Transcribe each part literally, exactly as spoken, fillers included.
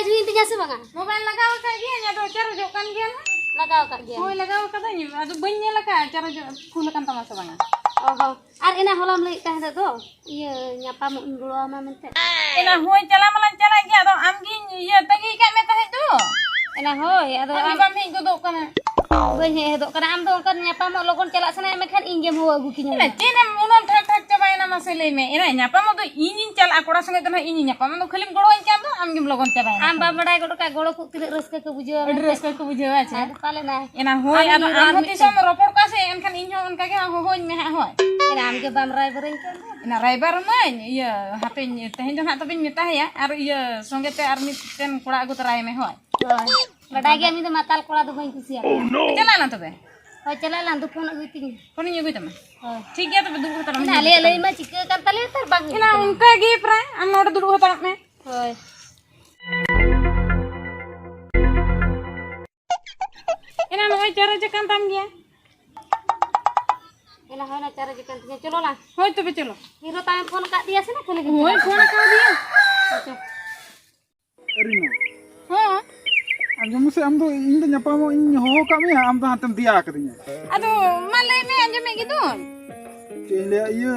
ᱡᱩᱭᱤᱱ ᱛᱤᱧᱟ ᱥᱮ ᱵᱟᱝᱟ? ᱢᱳᱵᱟᱭᱤᱞ ᱞᱟᱜᱟᱣ ᱟᱠᱟᱫ ᱜᱤᱭᱟᱹᱧ, ᱟᱫᱚ ᱪᱟᱨᱡᱚᱜ ᱠᱟᱱ ᱜᱮᱭᱟ ᱱᱟᱦᱟᱜ᱾ ᱞᱟᱜᱟᱣ ᱟᱠᱟᱫ ᱜᱮᱭᱟ? ᱦᱳᱭ, ᱞᱟᱜᱟᱣ ᱟᱠᱟᱫᱟᱹᱧ, ᱟᱫᱚ ᱵᱟᱹᱧ ᱧᱮᱞ ᱟᱠᱟᱫᱼᱟ ᱪᱟᱨᱡᱚᱜ ᱯᱷᱩᱞ ᱟᱠᱟᱱ ᱛᱟᱢᱟ ᱥᱮ ᱵᱟᱝᱟ᱾ ᱚ ᱦᱚᱸ, ᱟᱨ ᱮᱱᱟ ᱦᱚᱞᱟᱢ ᱞᱟᱹᱭᱮᱫ ᱛᱟᱦᱮᱸ ᱫᱚ, ᱤᱭᱟᱹ, ᱧᱟᱯᱟᱢᱚᱜ ᱤᱧ ᱜᱚᱲᱚ ᱟᱢᱟ ᱢᱮᱱᱛᱮ᱾ ᱮᱱᱟ ᱦᱳᱭ, ᱪᱟᱞᱟᱣ ᱢᱟᱞᱟᱧ ᱪᱟᱞᱟᱜ ᱜᱮᱭᱟ, ᱟᱫᱚ ᱟᱢ ᱜᱤᱧ ᱤᱭᱟᱹ ᱛᱟᱺᱜᱤ ᱠᱟᱜ ᱢᱮ ᱛᱟᱦᱮᱸᱫ ᱫᱚ᱾ ᱮᱱᱟ ᱦᱳᱭ, ᱟᱫᱚ ᱟᱢ ᱜᱮ ᱟᱢ ᱵᱟᱢ ᱦᱮᱡ ᱜᱚᱫᱚᱜ ᱠᱟᱱᱟ᱾ ᱵᱟᱹᱧ ᱦᱮᱡ ᱦᱚᱫᱚᱜ ᱠᱟᱱᱟ᱾ ᱟᱢ ᱫᱚ ᱚᱱᱠᱟᱱ ᱧᱟᱯᱟᱢᱚᱜ ᱞᱚᱜᱚᱱ ᱪᱟᱞᱟᱜ ᱥᱟᱱᱟᱭᱮᱫ ᱢᱮᱠᱷᱟᱱ ᱤᱧ ᱜᱮᱢ ᱦᱚᱦᱚ ᱟᱹᱜᱩ ᱠᱤᱧᱟ᱾ ᱮᱱᱟ ᱪᱮᱫ ᱮᱢ ᱩᱱᱟᱹᱜ ᱴᱷᱟᱠ ᱴᱷᱟᱠ ᱪᱟᱵᱟᱭᱮᱱᱟ, ᱢᱟᱥᱮ ᱞᱟᱹᱭ ᱢᱮ᱾ ᱮᱱᱟ ᱧᱟᱯᱟᱢᱚᱜ ᱫᱚ ᱤᱧᱤᱧ ᱪᱟᱞᱟᱜᱼᱟ, ᱠᱚᱲᱟ ᱥᱚᱸᱜᱮ ᱫᱚ ᱱᱟᱦᱟᱜ ᱤᱧᱤᱧ ᱧᱟᱯᱟᱢᱟ᱾ ᱟᱢ ᱫᱚ ᱠᱷᱟᱹᱞᱤᱢ ᱜᱚᱲᱚᱣᱟᱹᱧ ᱠᱟᱱ ᱫᱚ, ᱟᱢ ᱜᱮᱢ ᱞᱚᱜᱚᱱ ᱪᱟᱵᱟᱭᱮᱱᱟ᱾ ᱟᱢ ᱵᱟᱢ ᱵᱟᱲᱟᱭ ᱜᱚᱫ ᱠᱟᱜ, ᱜᱚᱲᱚ ᱠᱚ ᱛᱤᱱᱟᱹᱜ ᱨᱟᱹᱥᱠᱟᱹ ᱠᱚ ᱵᱩᱡᱷᱟᱹᱣᱟ ᱟᱹᱰᱤ ᱢᱮᱱᱛᱮ᱾ ᱨᱟᱹᱥᱠᱟᱹ ᱠᱚ ᱵᱩᱡᱷᱟᱹᱣᱟ, ᱟᱪᱪᱷᱟ᱾ ᱟᱫᱚ ᱯᱟᱞᱮᱱᱟ᱾ ᱮᱱᱟ ᱦᱳᱭ, ᱟᱢ ᱟᱫᱚ ᱧᱩᱨ ᱟᱢ ᱟᱨ ᱦᱚᱸ ᱢᱤᱫᱴᱮᱱ ᱛᱤᱥᱮᱢ ᱨᱚᱯᱚᱲ ᱠᱚᱣᱟ ᱥᱮ, ᱮᱱᱠᱷᱟᱱ ᱤᱧ ᱦᱚᱸ ᱚᱱᱠᱟ ᱜᱮ ᱦᱟᱸᱜ ᱦᱚᱦᱚᱧ ᱢᱮ ᱦᱟᱸᱜ, ᱦᱳᱭ᱾ ᱮᱱᱟ ᱟᱢ ᱜᱮ ᱵᱟᱢ ᱨᱟᱭᱵᱟᱨᱟᱹᱧ ᱠᱟᱱ ᱫᱚ᱾ ᱮᱱᱟ ᱨᱟᱭᱵᱟᱨ ᱟᱹᱢᱟᱹᱧ, ᱤᱭᱟᱹ, ᱦᱟᱯᱮᱧ, ᱛᱮᱦᱮᱧ ᱫᱚ ᱱᱟᱦᱟᱜ ᱛᱚᱵᱮᱧ ᱢᱮᱛᱟᱭᱟ, ᱟᱨ ᱤᱭᱟᱹ, ᱥᱚᱸᱜᱮ ᱛᱮ ᱟᱨ ᱢᱤᱫᱴᱮᱱ ᱠᱚᱲᱟ ᱟᱹᱜᱩ ᱛᱚᱨᱟᱭ ᱢᱮ, ᱦᱳᱭ᱾ ᱦᱳᱭ᱾ ᱵᱟᱰᱟᱭ ᱜᱮᱭᱟᱢ ᱤᱧ ᱫᱚ ᱢᱟᱛᱟᱞ ᱠᱚᱲᱟ ᱫᱚ ᱵᱟᱹᱧ ᱠᱩᱥᱤᱭᱟᱠᱚᱣᱟ᱾ ᱪᱟᱞᱟᱜ ᱟᱞᱟᱝ ᱛᱚᱵᱮ? ᱦᱳᱭ, ᱪᱟᱞᱟᱜ ᱟᱞᱟᱝ, ᱫᱩ ᱯᱷᱳᱱ ᱟᱹᱜᱩᱭ ᱛᱤᱧ᱾ ᱯᱷᱳᱱᱤᱧ ᱟᱹᱜᱩᱭ ᱛᱟᱢᱟ᱾ ᱦᱳᱭ᱾ ᱴᱷᱤᱠ ᱜᱮᱭᱟ, ᱛᱚᱵᱮ ᱫᱩᱲᱩᱵ ᱦᱟᱛᱟᱲᱚᱜ ᱢᱮ᱾ ᱮᱱᱟ ᱟᱞᱮᱭᱟᱜ ᱞᱟᱹᱭ ᱢᱟ ᱪᱤᱠᱟᱹ ᱠᱟᱱ ᱛᱟᱞᱮᱭᱟ, ᱛᱟᱨ ᱵᱟᱝ ᱦᱩᱭᱩᱜ ᱮᱱᱟ ᱠᱟᱱᱟ᱾ ᱚᱱᱠᱟ ᱜᱮ ᱯᱨᱟᱭ, ᱟᱢ ᱱᱚᱰᱮ ᱫᱩᱲᱩᱵ ᱦᱟᱛᱟᱲᱚᱜ ᱢᱮ᱾ ᱦᱳᱭ᱾ ᱮᱱᱟ ᱱᱚᱜᱼᱚᱭ ᱪᱟᱨᱡᱽ ᱟᱠᱟᱱ ᱛᱟᱢ ᱜᱮᱭᱟ᱾ ᱮᱱᱟ ᱦᱳᱭ ᱱᱟ ᱪᱟᱨᱡᱽ ᱟᱠᱟᱱ ᱛᱤᱧᱟ, ᱪᱚᱞᱚ ᱞᱟᱝ᱾ ᱦᱳᱭ ᱛᱚᱵᱮ ᱪᱚᱞᱚ᱾ ᱦᱤᱨᱳ ᱛᱟᱢᱮ ᱯᱷᱳᱱ ᱟᱠᱟᱫ ᱫᱮᱭᱟ ᱥᱮ ᱱᱟ ᱠᱷᱟᱹᱞᱤ ᱜᱮ ᱦᱳᱭ, ᱪᱟᱞᱟᱜ ᱯᱷᱳᱱ ᱟᱠᱟᱫ ᱫᱮᱭᱟ᱾ ᱟᱪᱪᱷᱟ᱾ ᱟᱨᱤᱱᱟ᱾ ᱦᱚᱸ᱾ ᱟᱸᱡᱚᱢ ᱢᱮᱥᱮ, ᱟᱢ ᱫᱚ ᱤᱧ ᱫᱚ ᱧᱟᱯᱟᱢᱚᱜ ᱤᱧ ᱦᱚᱦᱚ ᱟᱠᱟᱫ ᱢᱮᱭᱟ, ᱟᱢ ᱫᱚ ᱦᱟᱱᱛᱮᱢ ᱫᱮᱭᱟ ᱟᱠᱟᱫᱤᱧᱟ᱾ ᱟᱫᱚ ᱢᱟ ᱞᱟᱹᱭ ᱢᱮ, ᱟᱸᱡᱚᱢᱮᱫ ᱜᱮᱫᱚᱧ᱾ ᱪᱮᱫ ᱤᱧ ᱞᱟᱹᱭᱟ, ᱤᱭᱟᱹ,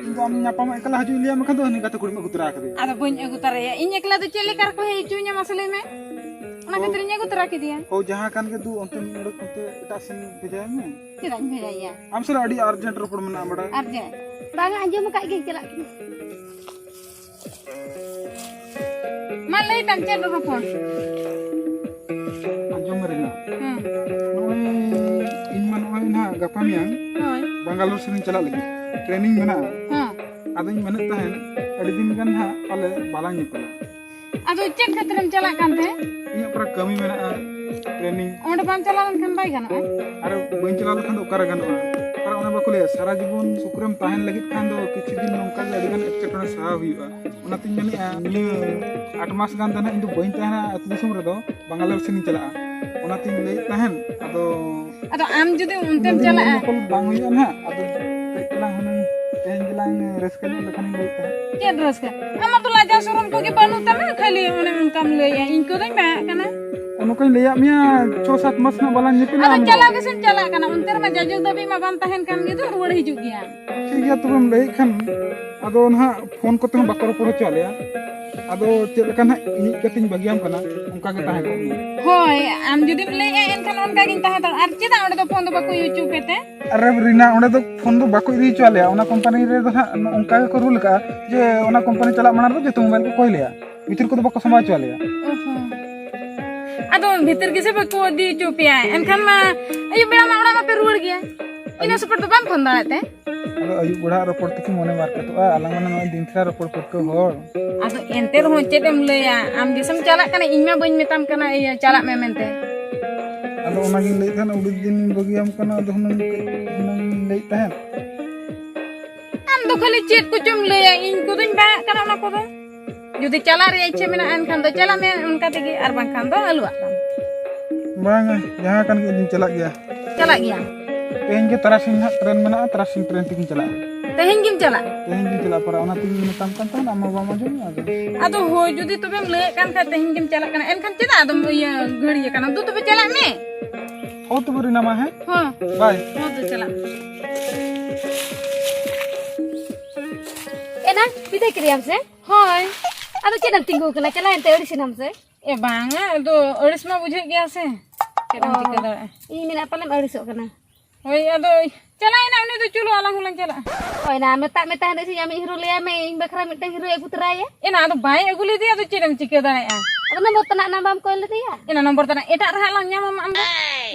ᱤᱧ ᱫᱚ ᱟᱢ ᱧᱟᱯᱟᱢᱚᱜ ᱮᱠᱞᱟ ᱦᱤᱡᱩᱜ ᱤᱧ ᱞᱟᱹᱭᱟᱢ ᱠᱷᱟᱱ ᱫᱚ ᱦᱟᱹᱱᱤ ᱜᱟᱛᱮ ᱠᱩᱲᱤᱢ ᱟᱹᱜᱩ ᱛᱚᱨᱟ ᱟᱠᱟᱫᱮᱭᱟ᱾ ᱟᱫᱚ ᱵᱟᱹᱧ ᱟᱹᱜᱩ ᱛᱚᱨᱟᱭᱟ, ᱤᱧ ᱮᱠᱞᱟ ᱫᱚ ᱪᱮᱫ ᱞᱮᱠᱟ ᱨᱮᱠᱚ ᱦᱮᱡ ᱦᱚᱪᱚᱧᱟ, ᱢᱟᱥᱮ ᱞᱟᱹᱭ ᱢᱮ? ᱚᱱᱟ ᱦᱳ᱾ ᱠᱷᱟᱹᱛᱤᱨ ᱤᱧ ᱟᱹᱜᱩ ᱛᱚᱨᱟ ᱠᱮᱫᱮᱭᱟ᱾ ᱦᱳ, ᱡᱟᱦᱟᱸ ᱠᱟᱱ ᱜᱮ ᱫᱩ, ᱚᱱᱛᱮ ᱢᱤᱫ ᱦᱚᱲ ᱚᱱᱛᱮ ᱮᱴᱟᱜ ᱥᱮᱱ ᱵᱷᱮᱡᱟᱭ ᱢᱮ᱾ ᱪᱮᱫᱟᱜ ᱤᱧ ᱵᱷᱮᱡᱟᱭᱮᱭᱟ? ᱟᱢ ᱥᱟᱞᱟᱜ ᱟᱹᱰᱤ urgent ᱨᱚᱯᱚᱲ ᱢᱮᱱᱟᱜᱼᱟ ᱵᱟᱲᱟᱭ᱾ Urgent? ᱵᱟᱝᱟ, ᱟᱸᱡᱚᱢ ᱟᱠᱟᱫ ᱜᱤᱭᱟᱹᱧ, ᱪᱟᱞᱟᱜ ᱠᱟᱹᱱᱟᱹᱧ᱾ ᱢᱟ ᱞᱟᱹᱭ ᱛᱟᱢ, ᱪᱮᱫ ᱨᱚᱯᱚᱲ? ᱟᱸᱡᱚᱢ ᱢᱮ ᱨᱤᱱᱟ᱾ ᱦᱮᱸ᱾ ᱱᱚᱜᱼᱚᱭ ᱤᱧ ᱢᱟ ᱱᱚᱜᱼᱚᱭ ᱱᱟᱦᱟᱜ ᱜᱟᱯᱟ ᱢᱮᱭᱟᱝ ᱦᱳᱭ᱾ ᱵᱟᱝᱜᱟᱞᱳᱨ ᱥᱮᱱ ᱤᱧ ᱪᱟᱞᱟᱜ ᱞᱟᱹᱜᱤᱫ, training ᱢᱮᱱᱟᱜᱼᱟ᱾ ᱦᱮᱸ᱾ ᱟᱫᱚᱧ ᱢᱮᱱᱮᱫ ᱛᱟᱦᱮᱸᱫ ᱟᱹᱰᱤ ᱫᱤᱱ ᱜᱟᱱ ᱱᱟᱦᱟᱜ ᱯᱟᱞᱮ ᱵᱟᱞᱟᱝ ᱧᱮᱯᱚᱞᱟ᱾ ᱟᱫᱚ ᱪᱮᱫ ᱠᱷᱟᱹᱛᱤᱨᱮᱢ ᱪᱟᱞᱟᱜ ᱠᱟᱱ ᱛᱮ? ᱤᱧᱟᱹᱜ ᱯᱩᱨᱟᱹ ᱠᱟᱹᱢᱤ ᱢᱮᱱᱟᱜᱼᱟ, training᱾ ᱚᱸᱰᱮ ᱵᱟᱢ ᱪᱟᱞᱟᱣ ᱞᱮᱱᱠᱷᱟᱱ ᱵᱟᱭ ᱜᱟᱱᱚᱜᱼᱟ? ᱟᱨ ᱵᱟᱹᱧ ᱪᱟᱞᱟᱣ ᱞᱮᱠᱷᱟᱱ ᱫᱚ ᱚᱠᱟᱨᱮ ᱜᱟᱱᱚᱜᱼᱟ? ᱟᱨ ᱚᱱᱮ ᱵᱟᱠᱚ ᱞᱟᱹᱭᱟ, ᱥᱟᱨᱟ ᱡᱤᱵᱚᱱ ᱥᱩᱠ ᱨᱮᱢ ᱛᱟᱦᱮᱱ ᱞᱟᱹᱜᱤᱫ ᱠᱷᱟᱱ ᱫᱚ ᱠᱤᱪᱷᱩ ᱫᱤᱱ ᱱᱚᱝᱠᱟ ᱜᱮ ᱟᱹᱰᱤ ᱜᱟᱱ ᱮᱴᱠᱮᱴᱚᱬᱮ ᱥᱟᱦᱟᱣ ᱦᱩᱭᱩᱜᱼᱟ᱾ ᱚᱱᱟᱛᱤᱧ ᱢᱮᱱᱮᱫᱼᱟ, ᱱᱤᱭᱟᱹ ᱟᱴ ᱢᱟᱥ ᱜᱟᱱ ᱫᱚ ᱱᱟᱦᱟᱜ ᱤᱧ ᱫᱚ ᱵᱟᱹᱧ ᱛᱟᱦᱮᱱᱟ ᱟᱹᱛᱩ ᱫᱤᱥᱚᱢ ᱨᱮᱫᱚ, ᱵᱟᱝᱜᱟᱞᱳᱨ ᱥᱮᱱᱤᱧ ᱪᱟᱞᱟᱜᱼᱟ᱾ ᱚᱱᱟᱛᱤᱧ ᱞᱟᱹᱭᱮᱫ ᱛᱟᱦᱮᱱ, ᱟᱫᱚ ᱟᱫᱚ ᱟᱢ ᱡᱩᱫᱤ ᱚᱱᱛᱮᱢ ᱪᱟᱞᱟᱜᱼᱟ᱾ ᱧᱮᱯᱚᱞ ᱵᱟᱝ ᱦᱩᱭᱩᱜᱼᱟ ᱱᱟᱦᱟᱜ, ᱟᱫᱚ ᱠᱟᱹᱡ ᱛᱟᱞᱟᱝ ᱦᱩᱱᱟᱹᱝ ᱛᱮᱦᱮᱧ ᱜᱮᱞᱟᱝ ᱨᱟᱹᱥᱠᱟᱹ ᱧᱚᱜ ᱞᱮᱠᱷᱟᱱᱤᱧ ᱞᱟᱹᱭᱮᱫ ᱛᱟᱦᱮᱸᱫ᱾ ᱪᱮᱫ ᱨᱟᱹᱥᱠᱟᱹ? ᱟᱢᱟᱜ ᱫᱚ ᱞᱟᱡᱟᱣ ᱥᱚᱨᱚᱢ ᱠᱚᱜᱮ ᱵᱟᱹᱱᱩᱜ ᱛᱟᱢᱟ, ᱠᱷᱟᱹᱞᱤ ᱚᱱᱮ ᱚᱱᱠᱟᱢ ᱞᱟᱹᱭᱟ, ᱤᱧ ᱠᱚᱫᱚᱧ ᱵᱟᱦᱟᱜ ᱠᱟᱱᱟ᱾ ᱚᱱᱟ ᱠᱚᱧ ᱞᱟᱹᱭᱟᱫ ᱢᱮᱭᱟ, ᱪᱷᱚ ᱥᱟᱛ ᱢᱟᱥ ᱨᱮᱱᱟᱜ ᱵᱟᱞᱟᱝ ᱧᱮᱯᱮᱞᱟ ᱟᱫᱚ ᱟᱢ ᱫᱚ᱾ ᱪᱟᱞᱟᱣ ᱜᱮᱥᱮᱢ ᱪᱟᱞᱟᱜ ᱠᱟᱱᱟ, ᱚᱱᱛᱮ ᱨᱮᱢᱟ ᱡᱟᱡᱩᱜ ᱫᱷᱟᱹᱵᱤᱡ ᱢᱟ ᱵᱟᱢ ᱛᱟᱦᱮᱱ ᱠᱟᱱ ᱜᱮ, ᱫᱚ ᱨᱩᱣᱟᱹᱲ ᱦᱤᱡᱩᱜ ᱜᱮᱭᱟ᱾ ᱴᱷᱤᱠ ᱜᱮᱭᱟ, ᱛᱚᱵᱮᱢ ᱞᱟᱹᱭᱮᱫ ᱠᱷᱟᱱ᱾ ᱟᱫᱚ ᱱᱟᱦᱟᱜ ᱯᱷᱳᱱ ᱠᱚᱛᱮ ᱦᱚᱸ ᱵᱟᱠᱚ ᱨᱚᱯᱚᱲ ᱦᱚᱪᱚ ᱟᱞᱮᱭᱟ᱾ ᱟᱫᱚ ᱪᱮᱫ ᱞᱮᱠᱟ ᱱᱟᱦᱟᱜ ᱤᱧ ᱠᱟᱛᱮᱧ ᱵᱟᱹᱜᱤᱭᱟᱢ ᱠᱟᱱᱟ, ᱚᱱᱠᱟ ᱜᱮ ᱛᱟᱦᱮᱸ ᱠᱚᱜ ᱢᱮ᱾ ᱦᱳᱭ, ᱟᱢ ᱡᱩᱫᱤᱢ ᱞᱟᱹᱭᱮᱫᱼᱟ, ᱮᱱᱠᱷᱟᱱ ᱚᱱᱠᱟ ᱜᱤᱧ ᱛᱟᱦᱮᱸ ᱦᱟᱛᱟᱲᱚᱜᱼᱟ᱾ ᱟᱨ ᱪᱮᱫᱟᱜ ᱚᱸᱰᱮ ᱫᱚ ᱯᱷᱳᱱ ᱫᱚ ᱵᱟᱠᱚ ᱤᱫᱤ ᱦᱚᱪᱚ ᱯᱮ ᱛᱮ? ᱟᱨᱮ ᱨᱤᱱᱟ, ᱚᱸᱰᱮ ᱫᱚ ᱯᱷᱳᱱ ᱫᱚ ᱵᱟᱠᱚ ᱤᱫᱤ ᱦᱚᱪᱚ ᱟᱞᱮᱭᱟ, ᱚᱱᱟ ᱠᱳᱢᱯᱟᱱᱤ ᱨᱮᱫᱚ ᱱᱟᱦᱟᱜ ᱚᱱᱠᱟ ᱜᱮᱠᱚ ᱨᱩᱞ ᱟᱠᱟᱫᱼᱟ ᱡᱮ ᱚᱱᱟ ᱠᱳᱢᱯᱟᱱᱤ ᱪᱟᱞᱟᱜ ᱢᱟᱲᱟᱝ ᱨᱮᱫᱚ ᱡᱚᱛᱚ ᱢᱳᱵᱟᱭᱤᱞ ᱠᱚ ᱠᱚᱭ ᱞᱮᱭᱟ, ᱵᱷᱤᱛᱤᱨ ᱠᱚᱫᱚ ᱵᱟᱠᱚ ᱥᱟᱢᱵᱟᱣ ᱦᱚᱪᱚ ᱟᱞᱮᱭᱟ᱾ ᱚ ᱦᱚᱸ᱾ ᱟᱫᱚ ᱵᱷᱤᱛᱤᱨ ᱜᱮᱥᱮ ᱵᱟᱠᱚ ᱤᱫᱤ ᱦᱚᱪᱚ ᱯᱮᱭᱟ, ᱮᱱᱠᱷᱟᱱ ᱢᱟ ᱟᱹᱭᱩᱵ ᱵᱮᱲᱟ ᱢᱟ ᱚᱲᱟᱜ ᱢᱟᱯᱮ ᱨᱩᱣᱟᱹᱲ ᱜᱮᱭᱟ, ᱤᱱᱟᱹ ᱥᱚᱯᱚᱨ ᱫᱚ ᱵᱟᱢ ᱯᱷᱳᱱ ᱫᱟᱲᱮᱭᱟᱜ ᱛᱮ? ᱟᱫᱚ ᱟᱹᱭᱩᱵ ᱵᱮᱲᱟ ᱨᱚᱯᱚᱲ ᱛᱮᱠᱤ ᱢᱚᱱᱮ ᱢᱟᱨᱠᱮᱴᱚᱜᱼᱟ? ᱟᱞᱟᱝ ᱢᱟ ᱱᱚᱜᱼᱚᱭ ᱫᱤᱱ ᱪᱷᱟᱲᱟ ᱨᱚᱯᱚᱲ ᱯᱟᱹᱨᱠᱟᱹᱣ ᱦᱚᱲ᱾ ᱟᱫᱚ ᱮᱱᱛᱮ ᱨᱮᱦᱚᱸ ᱪᱮᱫ ᱮᱢ ᱞᱟᱹᱭᱟ, ᱟᱢ ᱜᱮᱥᱮᱢ ᱪᱟᱞᱟᱜ ᱠᱟᱱᱟ, ᱤᱧ ᱢᱟ ᱵᱟᱹᱧ ᱢᱮᱛᱟᱢ ᱠᱟᱱᱟ ᱤᱭᱟᱹ ᱪᱟᱞᱟᱜ ᱢᱮ ᱢᱮᱱᱛᱮ᱾ ᱟᱫᱚ ᱚᱱᱟᱜᱤᱧ ᱞᱟᱹᱭᱮᱫ ᱛᱟᱦᱮᱱᱟ, ᱩᱰᱤ ᱫᱤᱱᱤᱧ ᱵᱟᱹᱜᱤᱭᱟᱢ ᱠᱟᱱᱟ, ᱟᱫᱚ ᱦᱩᱱᱟᱹᱝ ᱠᱟᱹᱡ ᱦᱩᱱᱟᱹᱝ ᱤᱧ ᱞᱟᱹᱭᱮᱫ ᱛᱟᱦᱮᱸᱫ᱾ ᱟᱢ ᱫᱚ ᱠᱷᱟᱹᱞᱤ ᱪᱮᱫ ᱠᱚᱪᱚᱢ ᱞᱟᱹᱭᱟ, ᱤᱧ ᱠᱚᱫᱚᱧ ᱵᱟᱦᱟᱜ ᱠᱟᱱᱟ ᱚᱱᱟ ᱠᱚᱫᱚ᱾ ᱡᱩᱫᱤ ᱪᱟᱞᱟᱜ ᱨᱮᱭᱟᱜ ᱤᱪᱪᱷᱟᱹ ᱢᱮᱱᱟᱜᱼᱟ, ᱮᱱᱠᱷᱟᱱ ᱫᱚ ᱪᱟᱞᱟᱜ ᱢᱮ, ᱚᱱᱠᱟ ᱛᱮᱜᱮ, ᱟᱨ ᱵᱟᱝᱠᱷᱟᱱ ᱫᱚ ᱟᱹᱞᱩᱣᱟᱜ ᱛᱟᱢ᱾ ᱵᱟᱝᱟ, ᱡᱟᱦᱟᱸ ᱠᱟᱱ ᱜᱮ ᱤᱧ ᱪᱟᱞᱟᱜ ᱜᱮᱭᱟ᱾ ᱪᱟᱞᱟᱜ ᱜᱮᱭᱟ᱾ ᱛᱮᱦᱮᱧ ᱜᱮ ᱛᱟᱨᱟᱥᱤᱧ ᱦᱟᱸᱜ ᱴᱨᱮᱱ ᱢᱮᱱᱟᱜᱼᱟ, ᱛᱟᱨᱟᱥᱤᱧ ᱴᱨᱮᱱ ᱛᱮᱜᱤᱧ ᱪᱟᱞᱟᱜᱼᱟ᱾ ᱛᱮᱦᱮᱧ ᱜᱮᱢ ᱪᱟᱞᱟᱜᱼᱟ? ᱛᱮᱦᱮᱧ ᱜᱤᱧ ᱪᱟᱞᱟᱜᱼᱟ, ᱯᱟᱨᱟ ᱚᱱᱟ ᱛᱮᱜᱤᱧ ᱢᱮᱛᱟᱢ ᱠᱟᱱ ᱛᱟᱦᱮᱱᱟ, ᱟᱢ ᱢᱟ ᱵᱟᱢ ᱟᱸᱡᱚᱢᱮᱫᱼᱟ᱾ ᱟᱫᱚ ᱟᱫᱚ ᱦᱳᱭ, ᱡᱩᱫᱤ ᱛᱚᱵᱮᱢ ᱞᱟᱹᱭᱮᱫ ᱠᱟᱱ ᱠᱷᱟᱱ ᱛᱮᱦᱮᱧ ᱜᱮᱢ ᱪᱟᱞᱟᱜ ᱠᱟᱱᱟ, ᱮᱱᱠᱷᱟᱱ ᱪᱮᱫᱟᱜ ᱟᱫᱚᱢ ᱤᱭᱟᱹ ᱜᱷᱟᱹᱲᱤ ᱟᱠᱟᱱᱟ? ᱫᱩ ᱛᱚᱵᱮ ᱪᱟᱞᱟᱜ ᱢᱮ᱾ ᱦᱳ ᱛᱚᱵᱮ ᱨᱤᱱᱟ ᱢᱟ, ᱦᱮᱸ? ᱦᱚᱸ᱾ ᱵᱟᱭ᱾ ᱦᱚᱸ ᱛᱚ ᱪᱟᱞᱟᱜ ᱢᱮ᱾ ᱮᱱᱟ, ᱵᱤᱫᱟᱹᱭ ᱠᱮᱫᱮᱭᱟᱢ ᱥᱮ? ᱦᱳᱭ᱾ ᱟᱫᱚ ᱪᱮᱫ ᱮᱢ ᱛᱤᱸᱜᱩ ᱟᱠᱟᱱᱟ? ᱪᱟᱞᱟᱣ ᱮᱱᱛᱮ ᱟᱹᱲᱤᱥ ᱮᱱᱟᱢ ᱥᱮ? ᱮ ᱵᱟᱝᱟ, ᱟᱫᱚ ᱟᱹᱲᱤᱥ ᱢᱟ ᱵᱩᱡᱷᱟᱹᱜ ᱜᱮᱭᱟ ᱥᱮ᱾ ᱪᱮᱫ ᱮᱢ ᱚ, ᱪᱤᱠᱟᱹ ᱫᱟᱲᱮᱭᱟᱜᱼᱟ? ᱤᱧ ᱢᱮᱱᱟ ᱯᱟᱞᱮᱢ ᱟᱹᱲᱤᱥᱚᱜ ᱠᱟᱱᱟ᱾ ᱦᱳᱭ, ᱟᱫᱚ ᱪᱟᱞᱟᱜ ᱮᱱᱟ ᱩᱱᱤ ᱫᱚ, ᱪᱚᱞᱚ ᱟᱞᱟᱝ ᱦᱚᱸᱞᱟᱝ ᱪᱟᱞᱟᱜᱼᱟ᱾ ᱦᱳᱭ ᱱᱟ, ᱢᱮᱛᱟᱜ ᱢᱮ ᱛᱟᱦᱮᱸᱫ ᱥᱮ ᱟᱢᱤᱡ ᱦᱤᱨᱳ ᱞᱟᱹᱭᱟᱭ ᱢᱮ, ᱤᱧ ᱵᱟᱠᱷᱨᱟ ᱢᱤᱫᱴᱟᱝ ᱦᱤᱨᱳᱭ ᱟᱹᱜᱩ ᱛᱚᱨᱟᱭᱟ᱾ ᱮᱱᱟ ᱟᱫᱚ ᱵᱟᱭ ᱟᱹᱜᱩ ᱞᱮᱫᱮᱭᱟ, ᱟᱫᱚ ᱪᱮᱫ ᱮᱢ ᱪᱤᱠᱟᱹ ᱫᱟᱲᱮᱭᱟᱜᱼᱟ? ᱟᱫᱚ ᱱᱚᱢᱵᱚᱨ ᱛᱟᱱᱟᱜ ᱱᱟ ᱵᱟᱢ ᱠᱚᱞ ᱞᱮᱫᱮᱭᱟ? ᱮᱱᱟ ᱱᱚᱢᱵᱚᱨ ᱛᱟᱱᱟᱜ ᱮᱴᱟᱜ ᱨᱮ ᱦᱟᱸᱜ ᱞᱟᱝ ᱧᱟᱢᱟᱢᱟ ᱟᱢ ᱫᱚ᱾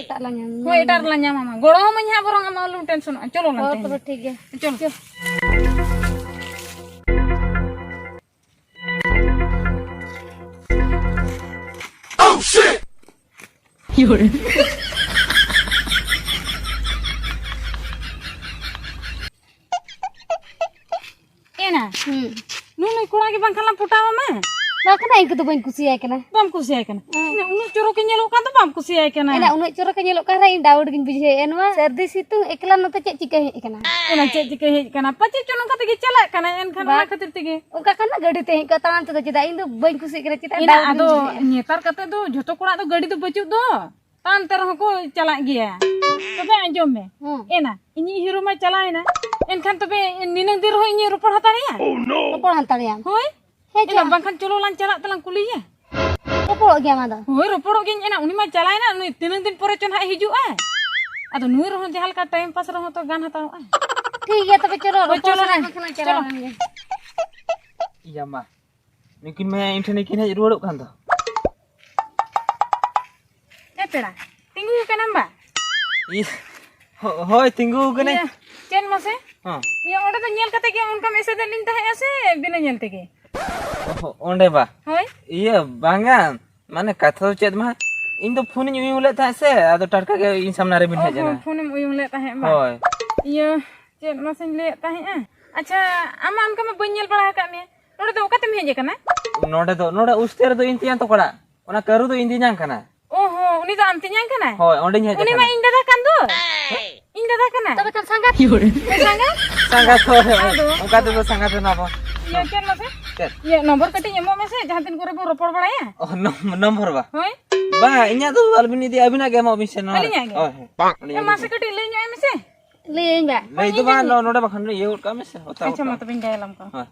ᱮᱴᱟᱜ ᱞᱟᱝ ᱧᱟᱢ᱾ ᱦᱳᱭ, ᱮᱴᱟᱜ ᱨᱮᱞᱟᱝ ᱧᱟᱢᱟᱢᱟ, ᱜᱚᱲᱚ ᱟᱢᱟᱹᱧ ᱦᱟᱸᱜ, ᱵᱚᱨᱚᱝ ᱟᱢ ᱟᱞᱚᱢ ᱴᱮᱱᱥᱚᱱᱚᱜᱼᱟ᱾ ᱪᱚᱞᱚ ᱞᱟᱝ ᱦᱳᱭ, ᱛᱮᱦᱮᱧ᱾ ᱛᱚᱵᱮ ᱴᱷᱤᱠ ᱜᱮᱭᱟ᱾ ᱪᱚᱞᱚ᱾ ᱪᱚ᱾ ᱮᱱᱟ᱾ ᱦᱩᱸ᱾ ᱱᱩᱭ ᱱᱩᱭ ᱠᱚᱲᱟ ᱜᱮ ᱵᱟᱝᱠᱷᱟᱱ ᱞᱟᱝ ᱯᱚᱴᱟᱣ ᱟᱢᱟ᱾ ᱵᱟᱝ ᱠᱟᱱᱟ, ᱤᱧ ᱠᱚᱫᱚ ᱵᱟᱹᱧ ᱠᱩᱥᱤᱭᱟᱭ ᱠᱟᱱᱟ᱾ ᱵᱟᱢ ᱠᱩᱥᱤᱭᱟᱭ ᱠᱟᱱᱟ? ᱦᱮᱸ᱾ ᱩᱱᱟᱹᱜ ᱪᱚᱨᱚᱠᱮ ᱧᱮᱞᱚᱜ ᱠᱟᱱ ᱫᱚ ᱵᱟᱢ ᱠᱩᱥᱤᱭᱟᱭ ᱠᱟᱱᱟ? ᱮᱱᱟ ᱩᱱᱟᱹᱜ ᱪᱚᱨᱚᱠᱮ ᱧᱮᱞᱚᱜ ᱠᱟᱱ ᱨᱮ ᱤᱧ ᱰᱟᱣᱩᱴ ᱜᱤᱧ ᱵᱩᱡᱷᱟᱹᱣᱮᱫᱼᱟ᱾ ᱱᱚᱣᱟ ᱥᱟᱹᱨᱫᱤ ᱥᱤᱛᱩᱝ ᱮᱠᱞᱟ ᱱᱚᱛᱮ ᱪᱮᱫ ᱪᱤᱠᱟᱹ ᱦᱮᱡ ᱟᱠᱟᱱᱟ? ᱮᱱᱟ ᱪᱮᱫ ᱪᱤᱠᱟᱹ ᱦᱮᱡ ᱟᱠᱟᱱᱟ? ᱯᱟᱪᱮᱫ ᱪᱚ ᱱᱚᱝᱠᱟ ᱛᱮᱜᱮ ᱪᱟᱞᱟᱜ ᱠᱟᱱᱟ, ᱮᱱᱠᱷᱟᱱ ᱵᱟ-, ᱚᱱᱟ ᱠᱷᱟᱹᱛᱤᱨ ᱛᱮᱜᱮ᱾ ᱚᱱᱠᱟ ᱠᱷᱟᱱ ᱫᱚ ᱜᱟᱹᱰᱤ ᱛᱮ ᱦᱮᱡ ᱠᱚᱜᱼᱟ, ᱛᱟᱲᱟᱢ ᱛᱮᱫᱚ ᱪᱮᱫᱟᱜ? ᱤᱧ ᱫᱚ ᱵᱟᱹᱧ ᱠᱩᱥᱤᱭᱟᱜ ᱠᱟᱱᱟ, ᱪᱮᱫᱟᱜ ᱮᱱᱟ ᱰᱟᱣᱩᱴ ᱟᱫᱚ ᱜᱤᱧ ᱵᱩᱡᱷᱟᱹᱣᱮᱫᱼᱟ᱾ ᱱᱮᱛᱟᱨ ᱠᱟᱛᱮ ᱫᱚ ᱡᱷᱚᱛᱚ ᱠᱚᱲᱟ ᱫᱚ ᱜᱟᱹᱰᱤ ᱫᱚ ᱵᱟᱹᱪᱩᱜ ᱫᱚ᱾ ᱛᱟᱲᱟᱢ ᱛᱮ ᱨᱮᱦᱚᱸ ᱠᱚ ᱪᱟᱞᱟᱜ ᱜᱮᱭᱟ᱾ ᱛᱚᱵᱮ ᱟᱸᱡᱚᱢ ᱢᱮ, ᱦᱩᱸ᱾ ᱮᱱᱟ ᱤᱧᱤᱡ ᱦᱤᱨᱳ ᱢᱟ ᱪᱟᱞᱟᱣ ᱮᱱᱟ, ᱮᱱᱠᱷᱟᱱ ᱛᱚᱵᱮ ᱱᱤᱱᱟᱹᱝ ᱫᱤᱱ ᱨᱮᱦᱚᱸ ᱤᱧᱤᱡ ᱨᱚᱯᱚᱲ ᱦᱟᱛᱟᱲᱮᱭᱟ? ᱨᱚᱯᱚᱲ ᱦᱟᱛᱟᱲᱮᱭᱟᱢ? ᱦᱳᱭ᱾ ᱦᱮᱸ, ᱮᱱᱟ ᱪᱚ᱾ ᱵᱟᱝᱠᱷᱟᱱ ᱪᱚᱞᱚ ᱞᱟᱝ ᱪᱟᱞᱟᱜ ᱛᱮᱞᱟᱝ ᱠᱩᱞᱤᱭᱮᱭᱟ᱾ ᱨᱚᱯᱚᱲᱚᱜ ᱜᱮᱭᱟᱢ ᱟᱫᱚ? ᱦᱳᱭ, ᱨᱚᱯᱚᱲᱚᱜ ᱜᱤᱭᱟᱹᱧ᱾ ᱮᱱᱟ ᱩᱱᱤ ᱢᱟ ᱪᱟᱞᱟᱣ ᱮᱱᱟ, ᱱᱩᱭ ᱛᱤᱱᱟᱹᱝ ᱫᱤᱱ ᱯᱚᱨᱮ ᱪᱚ ᱱᱟᱦᱟᱜ ᱦᱤᱡᱩᱜᱼᱟ᱾ ᱟᱫᱚ ᱱᱩᱭ ᱨᱮᱦᱚᱸ ᱡᱟᱦᱟᱸ ᱞᱮᱠᱟ ᱴᱟᱭᱤᱢ ᱯᱟᱥ ᱨᱮᱦᱚᱸ ᱛᱚ ᱜᱟᱱ ᱦᱟᱛᱟᱲᱚᱜᱼᱟ᱾ ᱴᱷᱤᱠ ᱜᱮᱭᱟ, ᱛᱚᱵᱮ ᱪᱚᱞᱚ, ᱦᱳᱭ, ᱨᱚᱯᱚᱲ ᱪᱚᱞᱚ ᱥᱟᱱᱟ ᱱᱟ, ᱠᱚ ᱠᱷᱟᱱ ᱪᱟᱞᱟᱣ ᱪᱚᱞᱚ᱾ ᱞᱮᱱ ᱜᱮ᱾ ᱤᱭᱟ ᱢᱟ, ᱱᱩᱠᱤᱱ ᱢᱟ ᱤᱧ ᱴᱷᱮᱱ ᱠᱤᱱ ᱦᱮᱡ ᱨᱩᱣᱟᱹᱲᱚᱜ ᱠᱟᱱ ᱫᱚ᱾ ᱮ ᱯᱮᱲᱟ, ᱛᱤᱸᱜᱩ ᱟᱠᱟᱱᱟᱢ ᱵᱟ? ᱤᱭᱟᱹ, ᱦᱳ-, ᱦᱳᱭ, ᱛᱤᱸᱜᱩ ᱟᱠᱟᱱᱟᱹᱧ᱾ ᱤᱭᱟᱹ, ᱪᱮᱫ ᱢᱟᱥᱮ? ᱦᱚᱸ᱾ ᱤᱭᱟᱹ, ᱚᱸᱰᱮ ᱫᱚ ᱧᱮᱞ ᱠᱟᱛᱮ ᱜᱮ ᱚᱱᱠᱟᱢ ᱮᱥᱮᱫᱮᱫ ᱞᱤᱧ ᱛᱟᱦᱮᱸᱜᱼᱟ ᱥᱮ ᱵᱤᱱᱟᱹ ᱧᱮᱞ ᱛᱮᱜᱮ? ᱚ, ᱚᱸᱰᱮ ᱵᱟ? ᱦᱳᱭ᱾ ᱤᱭᱟᱹ, ᱵᱟᱝᱟ, ᱢᱟᱱᱮ, ᱠᱟᱛᱷᱟ ᱫᱚ ᱪᱮᱫ ᱢᱟ, ᱤᱧ ᱫᱚ ᱯᱷᱳᱱᱤᱧ ᱩᱭᱩᱝ ᱞᱮᱫ ᱛᱟᱦᱮᱸᱫ ᱥᱮ, ᱟᱫᱚ ᱴᱟᱴᱠᱟ ᱜᱮ ᱤᱧ ᱥᱟᱢᱱᱟ ᱨᱮᱵᱤᱱ ᱚ ᱦᱮᱡ ᱦᱚᱸ, ᱮᱱᱟ᱾ ᱯᱷᱳᱱᱮᱢ ᱩᱭᱩᱝ ᱞᱮᱫ ᱛᱟᱦᱮᱸᱫ ᱵᱟ? ᱦᱳᱭ᱾ ᱤᱭᱟᱹ, ᱪᱮᱫ ᱢᱟᱥᱮᱧ ᱞᱟᱹᱭᱮᱫ ᱛᱟᱦᱮᱸᱫᱼᱟ? ᱟᱪᱪᱷᱟ, ᱟᱢ ᱢᱟ ᱚᱱᱠᱟ ᱢᱟ ᱵᱟᱹᱧ ᱧᱮᱞ ᱵᱟᱲᱟ ᱟᱠᱟᱫ ᱢᱮᱭᱟ᱾ ᱱᱚᱰᱮ ᱫᱚ ᱚᱠᱟᱛᱮᱢ ᱦᱮᱡ ᱟᱠᱟᱱᱟ? ᱱᱚᱰᱮ ᱫᱚ, ᱱᱚᱰᱮ ᱩᱥᱛᱮ ᱨᱮᱫᱚ ᱤᱧ ᱛᱮᱭᱟᱝ ᱛᱟᱠᱚ ᱚᱲᱟᱜ᱾ ᱚᱱᱟ ᱠᱟᱹᱨᱩ ᱫᱚ ᱤᱧ ᱛᱮᱧᱟᱝ ᱠᱟᱱᱟᱭ᱾ ᱚ ᱦᱚᱸ, ᱩᱱᱤ ᱫᱚ ᱟᱢ ᱛᱮᱧᱟᱝ ᱠᱟᱱᱟᱭ? ᱦᱳᱭ, ᱚᱸᱰᱮᱧ ᱦᱮᱡ ᱩᱱᱤ ᱢᱟ ᱟᱠᱟᱱᱟ᱾ ᱤᱧ ᱫᱟᱫᱟ ᱠᱟᱱ ᱫᱚ᱾ ᱤᱧ ᱫᱟᱫᱟ ᱠᱟᱱᱟᱭ᱾ ᱛᱚᱵᱮ ᱠᱷᱟᱱ ᱥᱟᱸᱜᱟᱛ᱾ ᱦᱮᱸ, ᱥᱟᱸᱜᱟᱛ᱾ ᱥᱟᱸᱜᱟᱛ ᱦᱚᱲ᱾ ᱟᱫᱚ? ᱚᱱᱠᱟ ᱛᱮᱫᱚ ᱥᱟᱸᱜᱟᱛ ᱫᱚ ᱱᱟᱯᱟᱭ᱾ ᱤᱭᱟᱹ, ᱪᱮᱫ ᱢᱟᱥᱮ? ᱪᱮᱫ? ᱤᱭᱟᱹ, ᱱᱚᱢᱵᱚᱨ ᱠᱟᱹᱴᱤᱡ ᱮᱢᱚᱜ ᱢᱮᱥᱮ, ᱡᱟᱦᱟᱸ ᱛᱤᱱ ᱠᱚᱨᱮ ᱵᱚᱱ ᱨᱚᱯᱚᱲ ᱵᱟᱲᱟᱭᱟ᱾ ᱚ, ᱱᱚᱢ-, ᱱᱚᱢᱵᱚᱨ ᱵᱟ? ᱦᱳᱭ᱾ ᱵᱟ, ᱤᱧᱟᱹᱜ ᱫᱚ ᱟᱞᱚᱵᱤᱱ ᱤᱫᱤᱭᱟ, ᱟᱹᱵᱤᱱᱟᱜ ᱜᱮ ᱮᱢᱚᱜ ᱵᱤᱱ ᱥᱮ ᱱᱚᱣᱟ ᱨᱮ᱾ ᱟᱹᱞᱤᱧᱟᱜ ᱜᱮ? ᱦᱳᱭ, ᱦᱳᱭ᱾ ᱟᱹᱞᱤᱧᱟᱜ ᱮ, ᱢᱟᱥᱮ ᱜᱮ᱾ ᱠᱟᱹᱴᱤᱡ ᱞᱟᱹᱭ ᱧᱚᱜ ᱟᱭ ᱢᱮᱥᱮ᱾ ᱞᱟᱹᱭᱟᱹᱧ ᱵᱟ᱾ ᱞᱟᱹᱭ ᱫᱚ ᱵᱟᱝ, ᱱᱚ-, ᱱᱚᱰᱮ ᱵᱟᱠᱷᱟᱱ ᱤᱭᱟᱹ ᱜᱚᱫ ᱠᱟᱜ ᱢᱮᱥᱮ, ᱦᱟᱛᱟᱣ ᱜᱚᱫ ᱟᱪᱪᱷᱟ, ᱢᱟ ᱠᱟᱜ ᱢᱮ᱾ ᱛᱚᱵᱮᱧ ᱰᱟᱭᱟᱞᱟᱢ ᱠᱟᱱᱟ᱾ ᱦᱳᱭ᱾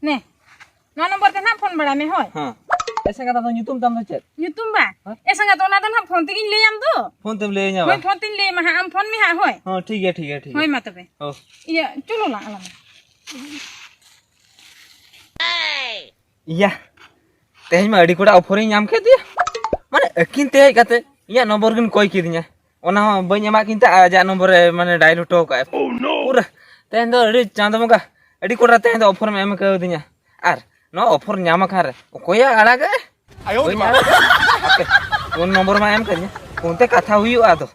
ᱱᱮ, ᱱᱚᱣᱟ ᱱᱚᱢᱵᱚᱨ ᱛᱮ ᱱᱟᱦᱟᱜ ᱯᱷᱳᱱ ᱵᱟᱲᱟᱭ ᱢᱮ, ᱦᱳᱭ᱾ ᱦᱮᱸ᱾ ᱮ ᱥᱟᱸᱜᱟᱛ, ᱟᱫᱚ ᱧᱩᱛᱩᱢ ᱛᱟᱢ ᱫᱚ ᱪᱮᱫ? ᱧᱩᱛᱩᱢ ᱵᱟ? ᱦᱮᱸ? ᱮ ᱥᱟᱸᱜᱟᱛ, ᱚᱱᱟ ᱫᱚ ᱱᱟᱦᱟᱜ ᱯᱷᱳᱱ ᱛᱮᱜᱤᱧ ᱞᱟᱹᱭᱟᱢ ᱫᱚ᱾ ᱯᱷᱳᱱ ᱛᱮᱢ ᱞᱟᱹᱭᱟᱹᱧᱟ ᱵᱟ? ᱦᱳᱭ, ᱯᱷᱳᱱ ᱛᱮᱧ ᱞᱟᱹᱭᱟᱢᱟ ᱦᱟᱸᱜ, ᱟᱢ ᱯᱷᱳᱱ ᱢᱮ ᱦᱟᱸᱜ, ᱦᱳᱭ᱾ ᱦᱚᱸ, ᱴᱷᱤᱠ ᱜᱮᱭᱟ, ᱴᱷᱤᱠ ᱜᱮᱭᱟ, ᱴᱷᱤᱠ ᱦᱳᱭ, ᱜᱮᱭᱟ᱾ ᱢᱟ ᱛᱚᱵᱮ᱾ ᱦᱚᱸ᱾ ᱤᱭᱟᱹ, ᱪᱚᱞᱚ ᱞᱟᱝ ᱟᱞᱟᱝ᱾ ᱤᱭᱟ, ᱛᱮᱦᱮᱧ ᱢᱟ ᱟᱹᱰᱤ ᱠᱚᱲᱟ ᱚᱯᱷᱟᱨᱤᱧ ᱧᱟᱢ ᱠᱮᱫ ᱫᱚᱭᱟ᱾ ᱢᱟᱱᱮ, ᱟᱹᱠᱤᱱ ᱛᱮ ᱦᱮᱡ ᱠᱟᱛᱮ ᱤᱧᱟᱹᱜ ᱱᱚᱢᱵᱚᱨ ᱠᱤᱱ ᱠᱚᱭ ᱠᱤᱫᱤᱧᱟ᱾ ᱚᱱᱟ ᱦᱚᱸ ᱵᱟᱹᱧ ᱮᱢᱟᱜ ᱠᱤᱱ ᱛᱟᱦᱮᱸᱫ, ᱟᱡᱟᱜ ᱱᱚᱢᱵᱚᱨ ᱮ, ᱢᱟᱱᱮ, ᱰᱟᱭᱮᱞ ᱦᱚᱴᱚ ᱠᱟᱜᱼᱟᱭ᱾ ᱯᱩᱨᱟᱹ ᱛᱮᱦᱮᱧ ᱫᱚ ᱟᱹᱰᱤ ᱪᱟᱸᱫᱚ ᱵᱚᱸᱜᱟ, ᱟᱹᱰᱤ ᱠᱚᱲᱟ ᱛᱮᱦᱮᱧ ᱫᱚ ᱚᱯᱷᱟᱨᱮᱢ ᱮᱢ ᱠᱟᱣᱫᱤᱧᱟ᱾ ᱟᱨ ᱱᱚᱣᱟ ᱚᱯᱷᱟᱨ ᱧᱟᱢ ᱟᱠᱟᱱ ᱨᱮ ᱚᱠᱚᱭᱮ ᱟᱲᱟᱜᱟ? ᱟᱭᱳ ᱨᱮ ᱵᱟᱹᱧ ᱢᱟ᱾ ᱟᱲᱟᱜᱟ᱾ ᱦᱟᱯᱮ, ᱯᱷᱳᱱ ᱱᱚᱢᱵᱚᱨ ᱢᱟ ᱮᱢ ᱠᱟᱹᱧᱟ, ᱯᱷᱳᱱ ᱛᱮ ᱠᱟᱛᱷᱟ ᱦᱩᱭᱩᱜᱼᱟ ᱟᱫᱚ᱾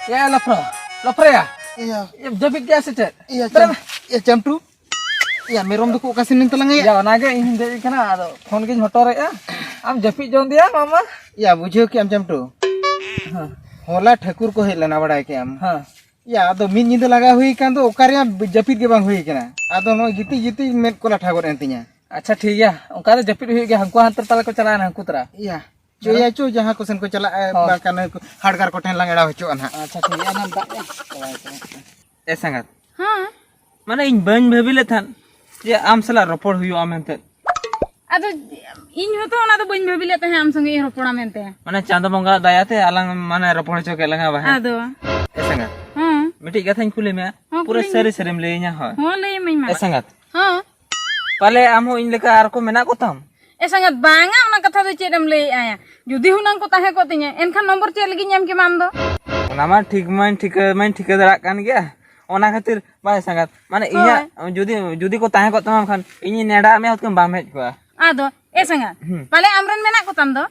ᱮ ᱞᱟᱯᱷᱨᱟ, ᱞᱟᱯᱷᱨᱟᱭᱟ᱾ ᱤᱭᱟᱹ᱾ ᱮ, ᱡᱟᱹᱯᱤᱫ ᱠᱮᱜᱼᱟ ᱥᱮ ᱪᱮᱫ? ᱤᱭᱟᱹ, ᱵᱮᱨᱮᱫ ᱪᱟᱢ-, ᱢᱮ᱾ ᱤᱭᱟᱹ, ᱪᱟᱢᱴᱩ᱾ ᱤᱭᱟᱹ, ᱢᱮᱨᱚᱢ ᱫᱚᱠᱚ ᱚᱠᱟ ᱥᱮᱱ ᱮᱱ ᱛᱟᱞᱟᱝᱟ ᱭᱟ? ᱭᱟ, ᱚᱱᱟᱜᱮ ᱤᱧ ᱦᱚᱧ ᱫᱮᱡ ᱟᱠᱟᱱᱟ, ᱟᱫᱚ ᱯᱷᱳᱱ ᱜᱤᱧ ᱦᱚᱴᱚᱨᱮᱜᱼᱟ᱾ ᱟᱢ ᱡᱟᱹᱯᱤᱫ ᱡᱚᱝ ᱫᱮᱭᱟ, ᱢᱟᱢᱟ᱾ ᱭᱟ, ᱵᱩᱡᱷᱟᱹᱣ ᱠᱮᱜᱼᱟᱢ ᱪᱟᱢᱴᱩ? ᱦᱮᱸ᱾ ᱦᱚᱞᱟ ᱴᱷᱟᱹᱠᱩᱨ ᱠᱚ ᱦᱮᱡ ᱞᱮᱱᱟ, ᱵᱟᱲᱟᱭ ᱠᱮᱜᱼᱟᱢ? ᱦᱮᱸ᱾ ᱭᱟ, ᱟᱫᱚ ᱢᱤᱫ ᱧᱤᱫᱟᱹ ᱞᱟᱜᱟ ᱦᱩᱭ ᱟᱠᱟᱱ ᱫᱚ, ᱚᱠᱟ ᱨᱮᱭᱟᱜ ᱡᱟᱹᱯᱤᱫ ᱜᱮ ᱵᱟᱝ ᱦᱩᱭ ᱟᱠᱟᱱᱟ᱾ ᱟᱫᱚ ᱱᱚᱜᱼᱚᱭ ᱜᱤᱛᱤᱡ ᱜᱤᱛᱤᱡ ᱢᱮᱫ ᱠᱚ ᱞᱟᱴᱷᱟ ᱜᱚᱫ ᱮᱱ ᱛᱤᱧᱟ᱾ ᱟᱪᱪᱷᱟ, ᱴᱷᱤᱠ ᱜᱮᱭᱟ, ᱚᱱᱠᱟ ᱫᱚ ᱡᱟᱹᱯᱤᱫ ᱦᱩᱭᱩᱜ ᱜᱮᱭᱟ᱾ ᱦᱟᱱᱠᱩ ᱦᱟᱱᱛᱮ ᱛᱟᱞᱮ ᱠᱚ ᱪᱟᱞᱟᱣᱮᱱᱟ, ᱦᱟᱱᱠᱩ ᱛᱟᱨᱟ᱾ ᱭᱟ, ᱪᱚ, ᱭᱟ, ᱪᱚ, ᱡᱟᱦᱟᱸ ᱠᱚ ᱥᱮᱱ ᱠᱚ ᱪᱟᱞᱟᱜᱼᱟ, ᱦᱚᱸ᱾ ᱵᱟᱝᱠᱷᱟᱱ ᱩᱱᱠᱩ ᱦᱟᱰᱜᱟᱨ ᱠᱚᱴᱷᱮᱱ ᱞᱟᱝ ᱮᱲᱟᱣ ᱦᱚᱪᱚᱜᱼᱟ ᱱᱟᱦᱟᱜ᱾ ᱟᱪᱪᱷᱟ, ᱴᱷᱤᱠ ᱜᱮᱭᱟ, ᱚᱱᱟ ᱫᱟᱜ ᱮ ᱪᱟᱵᱟᱭ ᱛᱟᱢᱟ᱾ ᱮ ᱥᱟᱸᱜᱟᱛ᱾ ᱦᱮᱸ᱾ ᱢᱟᱱᱮ, ᱤᱧ ᱵᱟᱹᱧ ᱵᱷᱟᱹᱵᱤ ᱞᱮᱫ ᱛᱟᱦᱮᱸᱫ ᱡᱮ ᱟᱢ ᱥᱟᱞᱟᱜ ᱨᱚᱯᱚᱲ ᱦᱩᱭᱩᱜᱼᱟ ᱢᱮᱱᱛᱮ᱾ ᱟᱫᱚ ᱤᱧ ᱦᱚᱸᱛᱚ ᱚᱱᱟ ᱫᱚ ᱵᱟᱹᱧ ᱵᱷᱟᱹᱵᱤ ᱞᱮᱫ ᱛᱟᱦᱮᱸᱫ ᱟᱢ ᱥᱚᱸᱜᱮ ᱤᱧ ᱨᱚᱯᱚᱲᱟ ᱢᱮᱱᱛᱮ᱾ ᱢᱟᱱᱮ, ᱪᱟᱸᱫᱚ ᱵᱚᱸᱜᱟ ᱫᱟᱭᱟᱛᱮ ᱟᱞᱟᱝ, ᱢᱟᱱᱮ, ᱨᱚᱯᱚᱲ ᱦᱚᱪᱚ ᱠᱮᱫ ᱞᱟᱝᱟ ᱵᱟᱦᱮ᱾ ᱟᱫᱚ᱾ ᱮ ᱥᱟᱸᱜᱟᱛ᱾ ᱦᱮᱸ᱾ ᱢᱤᱫᱴᱤᱡ ᱠᱟᱛᱷᱟᱧ ᱠᱩᱞᱤ ᱢᱮᱭᱟ, ᱦᱚᱸ, ᱯᱩᱨᱟᱹ ᱠᱩᱞᱤᱧ ᱢᱮ᱾ ᱥᱟᱹᱨᱤ ᱥᱟᱹᱨᱤᱢ ᱞᱟᱹᱭᱟᱹᱧᱟ, ᱦᱳᱭ᱾ ᱦᱚᱸ, ᱞᱟᱹᱭᱟᱹᱧ ᱢᱮ ᱢᱟ᱾ ᱮ ᱥᱟᱸᱜᱟᱛ᱾ ᱦᱚᱸ᱾ ᱯᱟᱞᱮ ᱟᱢ ᱦᱚᱸ ᱤᱧ ᱞᱮᱠᱟ ᱟᱨ ᱠᱚ ᱢᱮᱱᱟᱜ ᱠᱚ ᱛᱟᱢ? ᱮ ᱥᱟᱸᱜᱟᱛ, ᱵᱟᱝᱟ, ᱚᱱᱟ ᱠᱟᱛᱷᱟ ᱫᱚ ᱪᱮᱫ ᱮᱢ ᱞᱟᱹᱭᱮᱫᱼᱟ? ᱡᱩᱫᱤ ᱦᱩᱱᱟᱹᱝ ᱠᱚ ᱛᱟᱦᱮᱸ ᱠᱚᱜ ᱛᱤᱧᱟᱹ, ᱮᱱᱠᱷᱟᱱ ᱱᱚᱢᱵᱚᱨ ᱪᱮᱫ ᱞᱟᱹᱜᱤᱫ ᱧᱟᱢ ᱠᱮᱢᱟ ᱟᱢ ᱫᱚ? ᱚᱱᱟ ᱢᱟ ᱴᱷᱤᱠ ᱢᱟᱧ ᱴᱷᱤᱠᱟᱹ ᱢᱟᱧ ᱴᱷᱤᱠᱟᱹ ᱫᱟᱲᱮᱭᱟᱜ ᱠᱟᱱ ᱜᱮᱭᱟ᱾ ᱚᱱᱟ ᱠᱷᱟᱹᱛᱤᱨ ᱵᱟᱭ ᱥᱟᱸᱜᱟᱛ, ᱢᱟᱱᱮ, ᱦᱳᱭ᱾ ᱤᱧᱟᱹᱜ ᱡᱩᱫᱤ, ᱡᱩᱫᱤ ᱠᱚ ᱛᱟᱦᱮᱸ ᱠᱚᱜ ᱛᱟᱢᱟ ᱠᱷᱟᱱ, ᱤᱧᱤᱧ ᱱᱮᱰᱟ ᱟᱫ ᱢᱮᱭᱟ, ᱦᱚᱛᱠᱟᱢ ᱵᱟᱢ ᱦᱮᱡ ᱠᱚᱜᱼᱟ᱾ ᱟᱫᱚ, ᱮ ᱥᱟᱸᱜᱟᱛ, ᱦᱩᱸ᱾ ᱯᱟᱞᱮ ᱟᱢᱨᱮᱱ ᱢᱮᱱᱟᱜ ᱠᱚᱛᱟᱢ ᱫᱚ?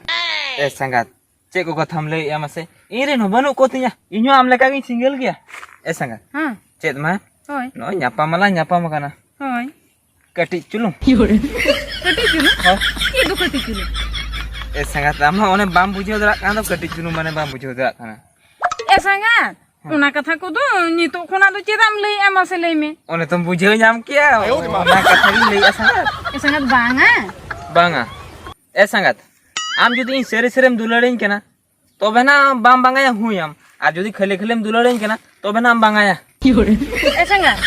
ᱮ ᱥᱟᱸᱜᱟᱛ, ᱪᱮᱫ ᱠᱚ ᱠᱟᱛᱷᱟᱢ ᱞᱟᱹᱭᱮᱜᱼᱟ ᱢᱟᱥᱮ? ᱤᱧ ᱨᱮᱱ ᱦᱚᱸ ᱵᱟᱹᱱᱩᱜ ᱠᱚ ᱛᱤᱧᱟ, ᱤᱧ ᱦᱚᱸ ᱟᱢ ᱞᱮᱠᱟ ᱜᱤᱧ ᱥᱤᱝᱜᱮᱞ ᱜᱮᱭᱟ᱾ ᱮ ᱥᱟᱸᱜᱟᱛ, ᱦᱮᱸ᱾ ᱪᱮᱫ ᱢᱟ? ᱦᱳᱭ᱾ ᱱᱚᱜᱼᱚᱭ ᱧᱟᱯᱟᱢ ᱢᱟᱞᱟᱝ ᱧᱟᱯᱟᱢ ᱟᱠᱟᱱᱟ᱾ ᱦᱳᱭ᱾ ᱠᱟᱹᱴᱤᱡ ᱪᱩᱞᱩᱝ᱾ ᱠᱟᱹᱴᱤᱡ ᱪᱩᱞᱩᱝ? ᱦᱳᱭ᱾ ᱪᱮᱫ ᱫᱚ ᱠᱟᱹᱴᱤᱡ ᱪᱩᱞᱩᱝ? ᱮ ᱥᱟᱸᱜᱟᱛ, ᱟᱢ ᱦᱚᱸ ᱚᱱᱮ ᱵᱟᱢ ᱵᱩᱡᱷᱟᱹᱣ ᱫᱟᱲᱮᱭᱟᱜ ᱠᱟᱱ ᱫᱚ, ᱠᱟᱹᱴᱤᱡ ᱪᱩᱞᱩᱝ ᱢᱟᱱᱮ ᱵᱟᱢ ᱵᱩᱡᱷᱟᱹᱣ ᱫᱟᱲᱮᱭᱟᱜ ᱠᱟᱱᱟ᱾ ᱮ ᱥᱟᱸᱜᱟᱛ, ᱦᱮᱸ᱾ ᱚᱱᱟ ᱠᱟᱛᱷᱟ ᱠᱚᱫᱚ ᱱᱤᱛᱚᱜ ᱠᱷᱚᱱᱟᱜ ᱫᱚ ᱪᱮᱫᱟᱜ ᱮᱢ ᱞᱟᱹᱭᱮᱜᱼᱟ, ᱢᱟᱥᱮ ᱞᱟᱹᱭ ᱢᱮ᱾ ᱚᱱᱮ ᱛᱚᱢ ᱵᱩᱡᱷᱟᱹᱣ ᱧᱟᱢ ᱠᱮᱜᱼᱟ, ᱚᱱᱟ ᱠᱟᱛᱷᱟ ᱜᱤᱧ ᱞᱟᱹᱭᱮᱜᱼᱟ ᱥᱟᱸᱜᱟᱛ᱾ ᱮ ᱥᱟᱸᱜᱟᱛ, ᱵᱟᱝᱟ᱾ ᱵᱟᱝᱟ᱾ ᱮ ᱥᱟᱸᱜᱟᱛ, ᱟᱢ ᱡᱩᱫᱤ ᱤᱧ ᱥᱟᱹᱨᱤ ᱥᱟᱹᱨᱤᱢ ᱫᱩᱞᱟᱹᱲᱤᱧ ᱠᱟᱱᱟ, ᱛᱚᱵᱮ ᱱᱟᱜ ᱵᱟᱢ ᱵᱟᱝᱟᱭᱟ ᱦᱩᱭᱟᱢ, ᱟᱨ ᱡᱩᱫᱤ ᱠᱷᱟᱹᱞᱤ ᱠᱷᱟᱹᱞᱤᱢ ᱫᱩᱞᱟᱹᱲᱤᱧ ᱠᱟᱱᱟ, ᱛᱚᱵᱮ ᱱᱟᱜ ᱮᱢ ᱵᱟᱝᱟᱭᱟ᱾ ᱮ ᱥᱟᱸᱜᱟᱛ,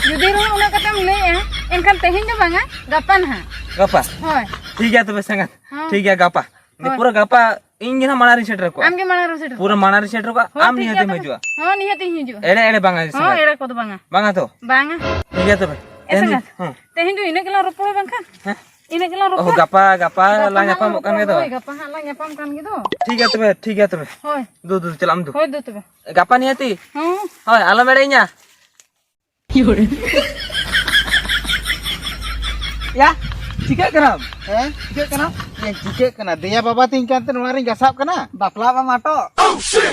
ᱡᱩᱫᱤ ᱨᱮᱦᱚᱸ ᱩᱱᱟᱹᱜ ᱠᱟᱛᱮᱢ ᱞᱟᱹᱭᱮᱜᱼᱟ, ᱮᱱᱠᱷᱟᱱ ᱛᱮᱦᱮᱧ ᱫᱚ ᱵᱟᱝᱟ, ᱜᱟᱯᱟ ᱱᱟᱦᱟᱜ᱾ ᱜᱟᱯᱟ? ᱦᱳᱭ᱾ ᱴᱷᱤᱠ ᱜᱮᱭᱟ ᱛᱚᱵᱮ ᱥᱟᱸᱜᱟᱛ᱾ ᱦᱚᱸ᱾ ᱴᱷᱤᱠ ᱜᱮᱭᱟ, ᱜᱟᱯᱟ᱾ ᱦᱳᱭ᱾ ᱯᱩᱨᱟᱹ ᱜᱟᱯᱟ ᱤᱧ ᱜᱮ ᱱᱟᱜ ᱢᱟᱲᱟᱝ ᱨᱤᱧ ᱥᱮᱴᱮᱨ ᱠᱚᱜᱼᱟ᱾ ᱟᱢ ᱜᱮ ᱢᱟᱲᱟᱝ ᱨᱮᱢ ᱥᱮᱴᱮᱨ ᱯᱩᱨᱟᱹ ᱠᱚᱜᱼᱟ᱾ ᱢᱟᱲᱟᱝ ᱨᱤᱧ ᱥᱮᱴᱮᱨ ᱠᱚᱜᱼᱟ, ᱦᱳᱭ, ᱟᱢ ᱴᱷᱤᱠ ᱜᱮᱭᱟ ᱱᱤᱦᱟᱹᱛᱮᱢ ᱛᱚᱵᱮ᱾ ᱦᱤᱡᱩᱜᱼᱟ᱾ ᱦᱚᱸ, ᱱᱤᱦᱟᱹᱛᱤᱧ ᱦᱤᱡᱩᱜᱼᱟ᱾ ᱮᱲᱮ, ᱮᱲᱮ ᱵᱟᱝᱟ, ᱦᱚᱸ, ᱥᱟᱸᱜᱟᱛ᱾ ᱮᱲᱮ ᱠᱚᱫᱚ ᱵᱟᱝᱟ᱾ ᱵᱟᱝᱟ ᱛᱚ? ᱵᱟᱝᱟ᱾ ᱴᱷᱤᱠ ᱜᱮᱭᱟ ᱛᱚᱵᱮ᱾ ᱮ ᱛᱮᱦᱮᱧ ᱥᱟᱸᱜᱟᱛ, ᱦᱚᱸ᱾ ᱛᱮᱦᱮᱧ ᱫᱚ ᱤᱱᱟᱹᱜ ᱜᱮᱞᱟᱝ ᱨᱚᱯᱚᱲᱟ ᱵᱟᱝᱠᱷᱟᱱ᱾ ᱦᱮᱸ? ᱤᱱᱟᱹᱜ ᱜᱮᱞᱟᱝ ᱚᱦᱚ, ᱨᱚᱯᱚᱲᱟ᱾ ᱜᱟᱯᱟ, ᱜᱟᱯᱟ ᱜᱟᱯᱟ ᱞᱟᱝ ᱦᱟᱸᱜ ᱧᱟᱯᱟᱢᱚᱜ ᱠᱟᱱ ᱜᱮ ᱫᱚ᱾ ᱦᱳᱭ, ᱜᱟᱯᱟ ᱦᱟᱸᱜ ᱞᱟᱝ ᱧᱟᱯᱟᱢ ᱠᱟᱱ ᱜᱮ ᱫᱚ᱾ ᱴᱷᱤᱠ ᱜᱮᱭᱟ ᱛᱚᱵᱮ, ᱴᱷᱤᱠ ᱜᱮᱭᱟ ᱛᱚᱵᱮ᱾ ᱦᱳᱭ᱾ ᱫᱩ, ᱫᱩ, ᱪᱟᱞᱟᱜ ᱟᱢ ᱫᱩ᱾ ᱦᱳᱭ, ᱫᱩ ᱛᱚᱵᱮ᱾ ᱜᱟᱯᱟ ᱱᱤᱦᱟᱹᱛᱤ᱾ ᱦᱚᱸ᱾ ᱦᱳᱭ, ᱟᱞᱚᱢ ᱮᱲᱮᱧᱟ᱾ ᱭᱟ᱾ ᱪᱤᱠᱟᱹᱜ ᱠᱟᱱᱟᱢ? ᱦᱮᱸ? ᱪᱤᱠᱟᱹᱜ ᱠᱟᱱᱟᱢ? ᱪᱮᱫ ᱪᱤᱠᱟᱹᱜ ᱠᱟᱱᱟ? ᱫᱮᱭᱟ ᱵᱟᱵᱟ ᱛᱤᱧ ᱠᱟᱱᱛᱮ ᱱᱚᱣᱟ ᱨᱤᱧ ᱜᱟᱥᱟᱵ ᱠᱟᱱᱟ᱾ ᱵᱟᱯᱞᱟ ᱵᱟᱝ ᱟᱴᱚᱜ᱾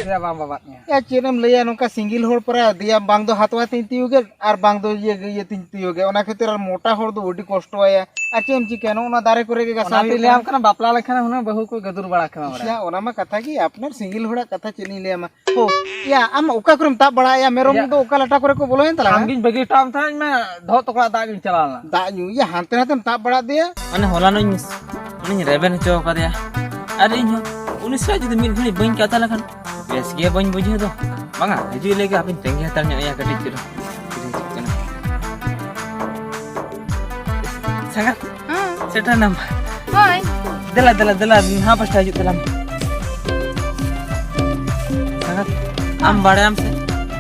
ᱫᱮᱭᱟ ᱵᱟᱝ ᱵᱟᱵᱟᱫ ᱢᱮᱭᱟ᱾ ᱭᱟ, ᱪᱮᱫ ᱮᱢ ᱞᱟᱹᱭᱟ, ᱱᱚᱝᱠᱟ ᱥᱤᱸᱜᱤᱞ ᱦᱚᱲ ᱯᱚᱨᱟ ᱫᱮᱭᱟ ᱵᱟᱝ ᱫᱚ ᱦᱟᱛᱣᱟ ᱛᱤᱧ ᱛᱤᱭᱳᱜᱮᱫ ᱟᱨ ᱵᱟᱝ ᱫᱚ ᱤᱭᱟᱹ, ᱤᱭᱟᱹ ᱛᱤᱧ ᱛᱤᱭᱳᱜᱮᱫ᱾ ᱚᱱᱟ ᱠᱷᱟᱹᱛᱤᱨ ᱟᱨ ᱢᱚᱴᱟ ᱦᱚᱲ ᱫᱚ ᱟᱹᱰᱤ ᱠᱚᱥᱴᱚ ᱟᱭᱟ᱾ ᱟᱨ ᱪᱮᱫ ᱮᱢ ᱪᱤᱠᱟᱹᱭᱟ, ᱱᱚᱜᱼᱚ ᱱᱚᱣᱟ ᱫᱟᱨᱮ ᱠᱚᱨᱮ ᱜᱮ ᱜᱟᱥᱟᱣ ᱚᱱᱟ ᱦᱩᱭᱩᱜ ᱛᱮᱧ ᱞᱟᱹᱭᱟᱢ ᱠᱟᱱᱟ᱾ ᱠᱟᱱᱟ, ᱵᱟᱯᱞᱟ ᱞᱮᱠᱷᱟᱱ ᱦᱩᱱᱟᱹᱝ ᱵᱟᱹᱦᱩ ᱠᱚ ᱜᱟᱹᱫᱩᱨ ᱵᱟᱲᱟ ᱠᱟᱢᱟ ᱵᱟᱲᱟ᱾ ᱭᱟ, ᱚᱱᱟ ᱢᱟ ᱠᱟᱛᱷᱟ ᱜᱮ, ᱟᱯᱱᱟᱨ ᱥᱤᱸᱜᱤᱞ ᱦᱚᱲᱟᱜ ᱠᱟᱛᱷᱟ ᱪᱮᱫ ᱤᱧ ᱞᱟᱹᱭᱟᱢᱟ᱾ ᱳ, ᱭᱟ, ᱟᱢ ᱚᱠᱟ ᱠᱚᱨᱮᱢ ᱛᱟᱵ ᱵᱟᱲᱟᱭᱟ? ᱢᱮᱨᱚᱢ ᱭᱟ᱾ ᱫᱚ ᱚᱠᱟ ᱞᱟᱴᱟ ᱠᱚᱨᱮ ᱠᱚ ᱵᱚᱞᱚᱭᱮᱱ ᱛᱟᱞᱟᱝᱟ? ᱟᱢᱜᱤᱧ ᱵᱟᱹᱜᱤ ᱦᱚᱴᱚᱣᱟᱢ ᱛᱟᱦᱮᱸᱫ, ᱤᱧ ᱢᱟ ᱫᱚᱦᱚ ᱛᱚᱠᱲᱟ ᱫᱟᱜ ᱧᱩᱧ ᱪᱟᱞᱟᱣ ᱞᱮᱱᱟ᱾ ᱫᱟᱜ ᱧᱩ? ᱭᱟ, ᱦᱟᱱᱛᱮ ᱱᱟᱛᱮᱢ ᱛᱟᱵ ᱵᱟᱲᱟᱜ ᱫᱮᱭᱟ᱾ ᱢᱟᱱᱮ ᱦᱚᱞᱟᱱᱚᱜ ᱤᱧ ᱩᱱᱤᱧ ᱨᱮᱵᱮᱱ ᱦᱚᱪᱚ ᱟᱠᱟᱫᱮᱭᱟ᱾ ᱟᱨ ᱤᱧ ᱦᱚᱸ ᱩᱱᱤ ᱥᱟᱞᱟᱜ ᱡᱩᱫᱤ ᱢᱤᱫ ᱜᱷᱟᱹᱲᱤᱡ ᱵᱟᱹᱧ ᱠᱟᱛᱷᱟ ᱞᱮᱠᱷᱟᱱ ᱵᱮᱥ ᱜᱮ ᱵᱟᱹᱧ ᱵᱩᱡᱷᱟᱹᱣ ᱫᱚ᱾ ᱵᱟᱝᱟ, ᱦᱤᱡᱩᱜ ᱞᱟᱹᱜᱤᱫ ᱦᱟᱯᱮᱧ ᱛᱟᱺᱜᱤ ᱦᱟᱛᱟᱲ ᱧᱚᱜ ᱮᱭᱟ ᱠᱟᱹᱴᱤᱡ ᱪᱩᱞᱩᱝ᱾ ᱦᱤᱡᱩᱜ ᱠᱟᱱᱟ᱾ ᱥᱟᱸᱜᱟᱛ, ᱦᱮᱸ᱾ ᱥᱮᱴᱮᱨ ᱮᱱᱟᱢ? ᱦᱳᱭ᱾ ᱫᱮᱞᱟ, ᱫᱮᱞᱟ, ᱫᱮᱞᱟ, ᱱᱚᱣᱟ ᱯᱟᱥᱴᱟ ᱦᱤᱡᱩᱜ ᱛᱟᱞᱟᱝ᱾ ᱥᱟᱸᱜᱟᱛ, ᱟᱢ ᱵᱟᱲᱟᱭᱟᱢ ᱥᱮ,